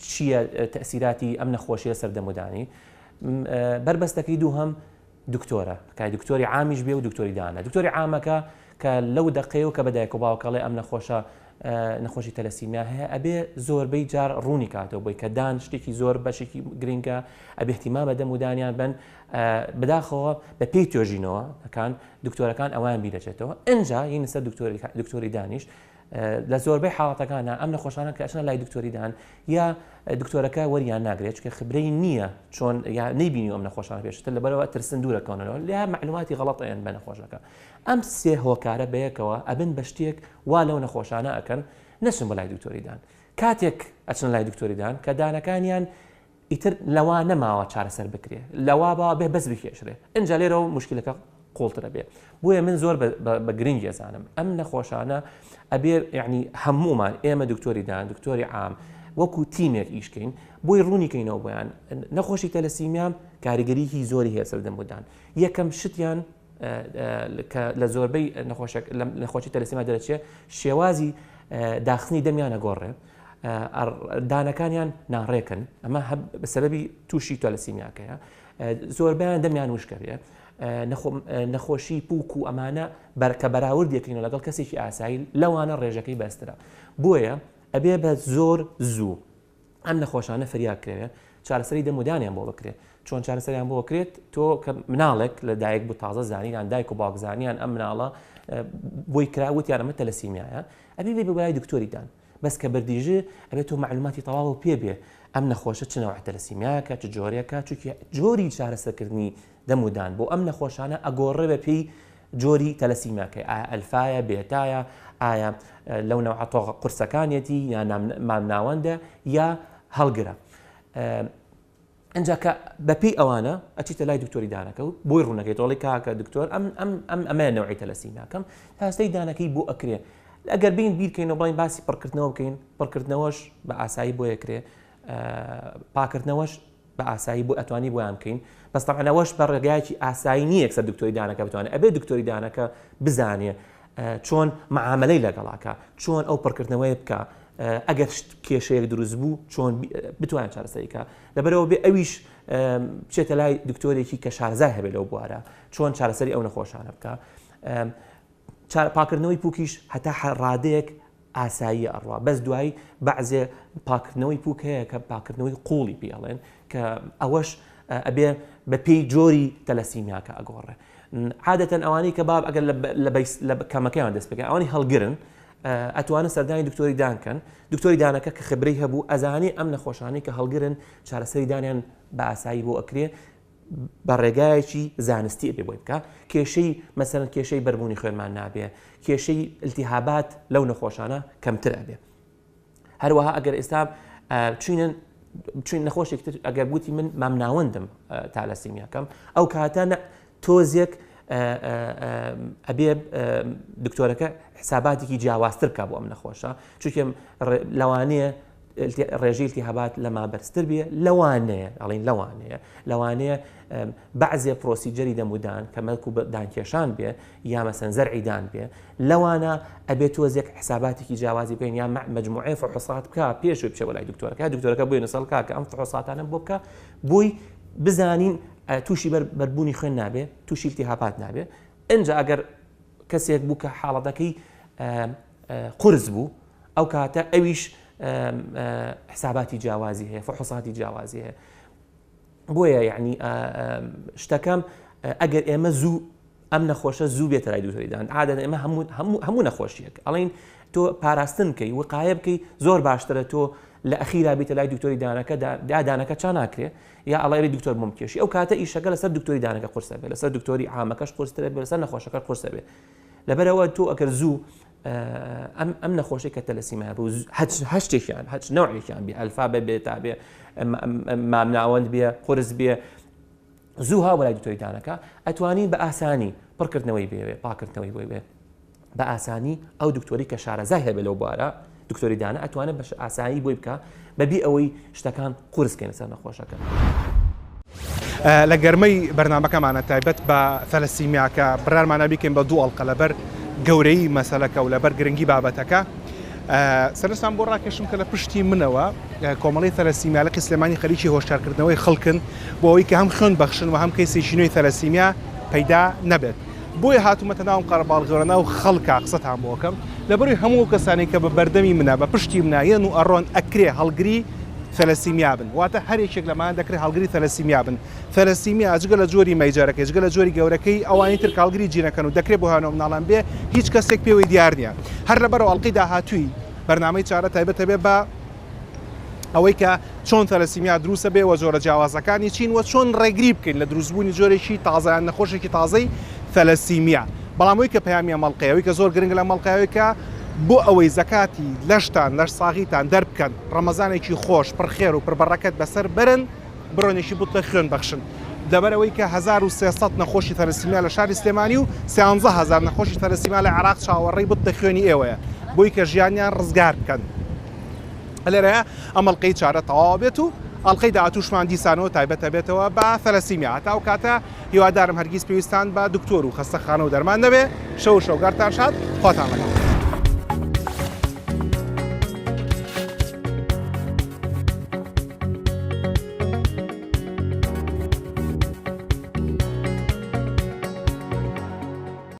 چییە تەسیراتی ئەم نەخۆشیە سەر دەمودانی بەربەستەکەی دووهەم دکتۆرە کای دکتۆری عامیش بێ و دکتۆری دانە دکتۆری عامەکە کە لەو دەقەیە و کە بە دایک و باوکەڵێ ئەم نەخۆشە نەخۆشی تەلەسیمیا هەیە ئەبێ زۆربەی جار ڕوونی کاتەوە بۆی کە دان شتێکی زۆر بەشێکی گرنگە ئەبێ اهتیمام بە دەم و دانیان بن بەداخەوە بە پێی توێژینەوە ەکان دکتۆرەکان ئەویان بیرەچێتەوە ئەجا یین سەر دکتۆری دانیش لە زۆربەی حاڵەتەکانە ئەم نەخۆشانە کە ئەچنە لای دکتۆری دان یا دکتۆرەکە وەریان ناگرێت چکە خبرەی نییە چۆن یا نەیبینی ئەم نەخۆشانە پێشتر لەبەرەوە ترسن دوورەکەونەوە لیا معلوماتی غەڵەتیان بە نەخۆشەکە ئەم سێ هۆکارە بەیەکەوە ئەبن بە شتێک وا لەو نەخۆشانە ئەکەن نەچن بۆ لای دکتۆری دان کاتێک ئەچن لای دکتۆری دان کە دانەکانیان ئیتر لەوا نەماوە چارەسەر بکرێ لەوا با بێ بەس بکێشرێ ئینجا لێرەوە مشکلەکە قوڵترە بێ بۆیە من زۆر بە گرنگی ئەزانم ئەم نەخۆشانە ئەبێ یعنی هەمومان ئێمە دکتۆری دان دکتۆری عام وەکو تیمێک ئیشکەین بۆی ڕوونی کەینەوە بۆیان نەخۆشی تەلەسیمیا کاریگەریی زۆری هەیە سەر دەمودان یەکەم شتیان کە لە زۆربەی نەخۆشێک نەخۆشی تەلەسیما دەرەچێ شێوازی داخستنی دەمیان ئەگۆڕێ دانەکانیان ناڕێکن ئەمە بە سەبەبی تووشی تەلەسیمیاکەیە زۆربیان دەمیان وشکە بێ نەخۆشی پوک و ئەمانە بەرکە بەراوردێکین لەگەڵ کەسێکی ئاسایی لەوانە ڕێژەکەی بەسترە بۆیە ئەبێ بە زۆر زوو. ئەم نەخۆشانە فریا بکرێ چارەسەری دەم و دانیان بۆ بکرێ چۆن چارەسەریان بۆ کرێت تۆ کە مناڵێک لە دایک بوو تازە زانیان دایک و باوک زانیان ئەم مناڵە بۆی کرا وتیان ئەمە تەلەسیمیایە ئەبێ بێ بەلای دکتۆری دان بەس کە بردیژ ئەبێت تۆ معلوماتی تەواو پێ بێ ئەم نەخۆشە چ نەوع تەلەسیمیاکە چ جۆرێکە چونکی جۆری چارەسەرکردنی دەم و دان بۆ ئەم نەخۆشانە ئەگۆڕێ بە پێی جۆری تەلەسیمیاکەی ئایا ئەلفایە بێتایە ئایا لەو نەوعە تۆغە قورسەکانیەتی یا مامناوەندە یا هەڵگرە ئەجا کە بەپێی ئەوانە ئەچیتە لای دکتۆری دانەکە و بۆی ڕوونەکەی تۆڵی کاکە دکتۆر ئەم ئەم ئەم ئەمە نەوعی تەلەسیمیاکەم تاستەی دانەکەی بۆ ئەکرێ ئەگەر بین بیرکەین و بڵین باسی پڕکردنەوە بکەین پڕکردنەوەش بە ئاسایی بۆ یەکرێ پاکردنەوەش بە ئاسایی بۆ ئەتوانی بۆیان بکەین بەس تەبعەن ئەوەش بە ڕێگایەکی ئاسایی نییە یەکسەر دکتۆری دانەکە بتوانێت ئەبێ دکتۆری دانەکە بزانێ چۆن معاملەی لەگەڵاکە چۆن ئەو پڕکردنەوەی بکە ئەگەر کێشەیەک دروست بوو چۆن بتوانێت چارەسەریکە لەبەرەوە بێ ئەویش بچێتە لای دکتۆرێکی کە شارەزای هەبێت لەو بوارە چۆن چارەسەری ئەو نەخۆشانە بکە پاکردنەوەی پوکیش هەتا ڕادەیەک ئاساییە ئەڕوا بەس دوایی بەعزێ پاکردنەوەی پوک هەیە کە پاکردنەوەی قوڵی پێ ئەڵێن کە ئەوەش ئەبێ بە پێی جۆری تەلەسیمیاکە ئەگۆڕێ عادەتەن ئەوانەی کە باب ئەگەر لە کەمەکەیان دەست پێکەن ئەوانی هەڵگرن ئەتوانن سەردانی دکتۆری دان کەن دکتۆری دانەکە کە خبرەی هەبوو ئەزانی ئەم نەخۆشانەی کە هەڵگرن چارەسەری دانیان بە ئاسایی بۆ ئەکرێ بە ڕێگایەکی زانستی ئەبێ بۆی بکا کێشەی مەسەلەن کێشەی بەربوونی خوێنمان نابێ کێشەی التهابات لەو نەخۆشانە کەمتر ئەبێ هەروەها ئەگەر ئێستا چینن چین نەخۆشێک تر ئەگەر بوتی من مامناوەندم تالەسیمیاکەم ئەو کاتە تۆزێک ئەبێ دکتۆرەکە حساباتێکی جیاوازتر بکە بۆ ئەم نەخۆشە چونکە لەوانەیە ڕێژەی التهابات لەما بەرزتر بێ لەوانەیە ئەڵین لەوانەیە لەوانەیە بەعزێ procedure ی دەمودان کە مەلک و دانکێشان بێ یا مەسەن زەرعی دان بێ لەوانە ئەبێ تۆزێک حساباتێکی جیاوازی بکەین یا مجموعەی فحوصات بکە پێش بچێ بۆ لای دکتۆرەکە دکتۆرەکە بۆی نووسەڵ کاکە ئەم فحوصاتانە بۆ بکە بۆی بزانین تووشی بەر بەربوونی خوێن نابێ تووشی التهابات نابێ ئینجا ئەگەر کەسێک بوو کە حاڵەتەکەی قورس بوو ئەو کاتە ئەویش حساباتی جیاوازی هەیە فحوصاتی جیاوازی هەیە بۆیە یعنی شتەکەم ئەگەر ئێمە زوو ئەم نەخۆشە زوو بێتە لای دوتۆری دان عادەن ئێمە هەموو هەموو هەموو نەخۆشیەک ئەڵین تۆ پاراستن بکەی وقایە بکەی زۆر باشترە تۆ لە ئەخیرا بیتە لای دکتۆری دانەکە دا دانەکە چا ناکرێ یا ئەڵێ دکتۆر بۆم کێشی ئەو کاتە ئیشەکە لەسەر دکتۆری دانەکە قورسە بێ لەسەر دکتۆری عامەکەش قورسترە بێ لەسەر نەخۆشەکە قورسە بێ لەبەرەوە تۆ ئەگەر زوو ئەم ئەم نەخۆشی کە تەلەسیما بوو هەچ هەشتێکیان هەچ نەوعێکیان بێ ئەلفا بێ بێتا بێ مامناوەند بێ قورس بێ زوو ها بەلای دکتۆری دانەکە ئەتوانین بە ئاسانی پڕکردنەوەی بێ پاکردنەوەی بۆی بێ بە ئاسانی ئەو دکتۆری کە شارەزای هەبێ لەو بوارە دکتۆری دانە ئەتوانێت بەش ئاسایی بۆی بکە بەبی ئەوەی شتەکان قورس بکەینە سەر نەخۆشەکە. لە گەرمەی بەرنامەکەمانە تایبەت بە ثەلەسیمیا کە بڕیارمانە بیکەین بە دوو ئەڵقە لەبەر گەورەیی مەسەلەکە و لەبەر گرنگی بابەتەکە سەرنجتان بۆ ڕاکێشم کە لە پشتی منەوە کۆمەڵەی ثەلەسیمیا لقی سلێمانی خەریکی هۆشیارکردنەوەی خەڵکن بۆ ئەوەی کە هەم خوێن بەخشن و هەم کەیسێکی نوێی ثەلەسیمیا پەیدا نەبێت. بۆیە هاتوومەتە ناو ئەم قەرەباڵغیەوە ناو خەڵکا قسەتان بۆ ئەکەم لەبەروی هەموو ئەو کەسانەی کە بە بەردەمی منا بە پشتی منا یەن و ئەڕۆن ئەکرێ هەڵگری ثەلەسیمیا بن واتە هەر یەکێک لەمانە دەکرێ هەڵگری ثەلەسیمیا بن ثەلەسیمیا جگە لە جۆری major ەکەی جگە لە جۆری گەورەکەی ئەوانی تر کە هەڵگری جینەکەن و دەکرێ بۆ هەنوو مناڵان بێ هیچ کەسێک پێوەی دیار نییە هەر لەبەرەوە ئەڵقەی داهاتووی بەرنامەی چارە تایبەتە بێ بە ئەوەی کە چۆن تەلەسیمیا دروستە بێ و جۆرە جیاوازەکانی چین و چۆن ڕێگری بکەین لە دروستبوونی جۆرێکی تازە یان نەخۆشێکی تازەی تەلەسیمیا. بەڵام ئەوەی کە پەیامی ئەم ئەڵقەیە، ئەوەی کە زۆر گرنگە لەم ئەڵقەیە ئەوەیە کە بۆ ئەوەی زەکاتی لەشتان، لەشساغیتان دەربکەن، ڕەمەزانێکی خۆش، پڕ خێر و پڕ بەڕەکەت بەسەر بەرن، بڕۆنێکی بتڵێ خوێن بەخشن. لەبەرئەوەی کە 1300 نەخۆشی تەلەسیمیا لە شاری سلێمانی و 13000 نەخۆشی تەلەسیمیا لە عێراق چاوەڕێی بتڵێ خوێنی ئێوەیە بۆی کە ژیانیان ڕزگار بکەن. لێرەیە ئەم ئەڵقەی چارە تەواو بێت و ئەڵقەی داهاتووشمان دیسانەوە تایبەت ئەبێتەوە بە ثەلەسیمیا. هەتا ئەو کاتە هیوادارم هەرگیز پێویستان بە دکتۆر و خەستەخانە و دەرمان نەبێ. شەو و شەوگارتان شاد. خواتان لەگەڵ.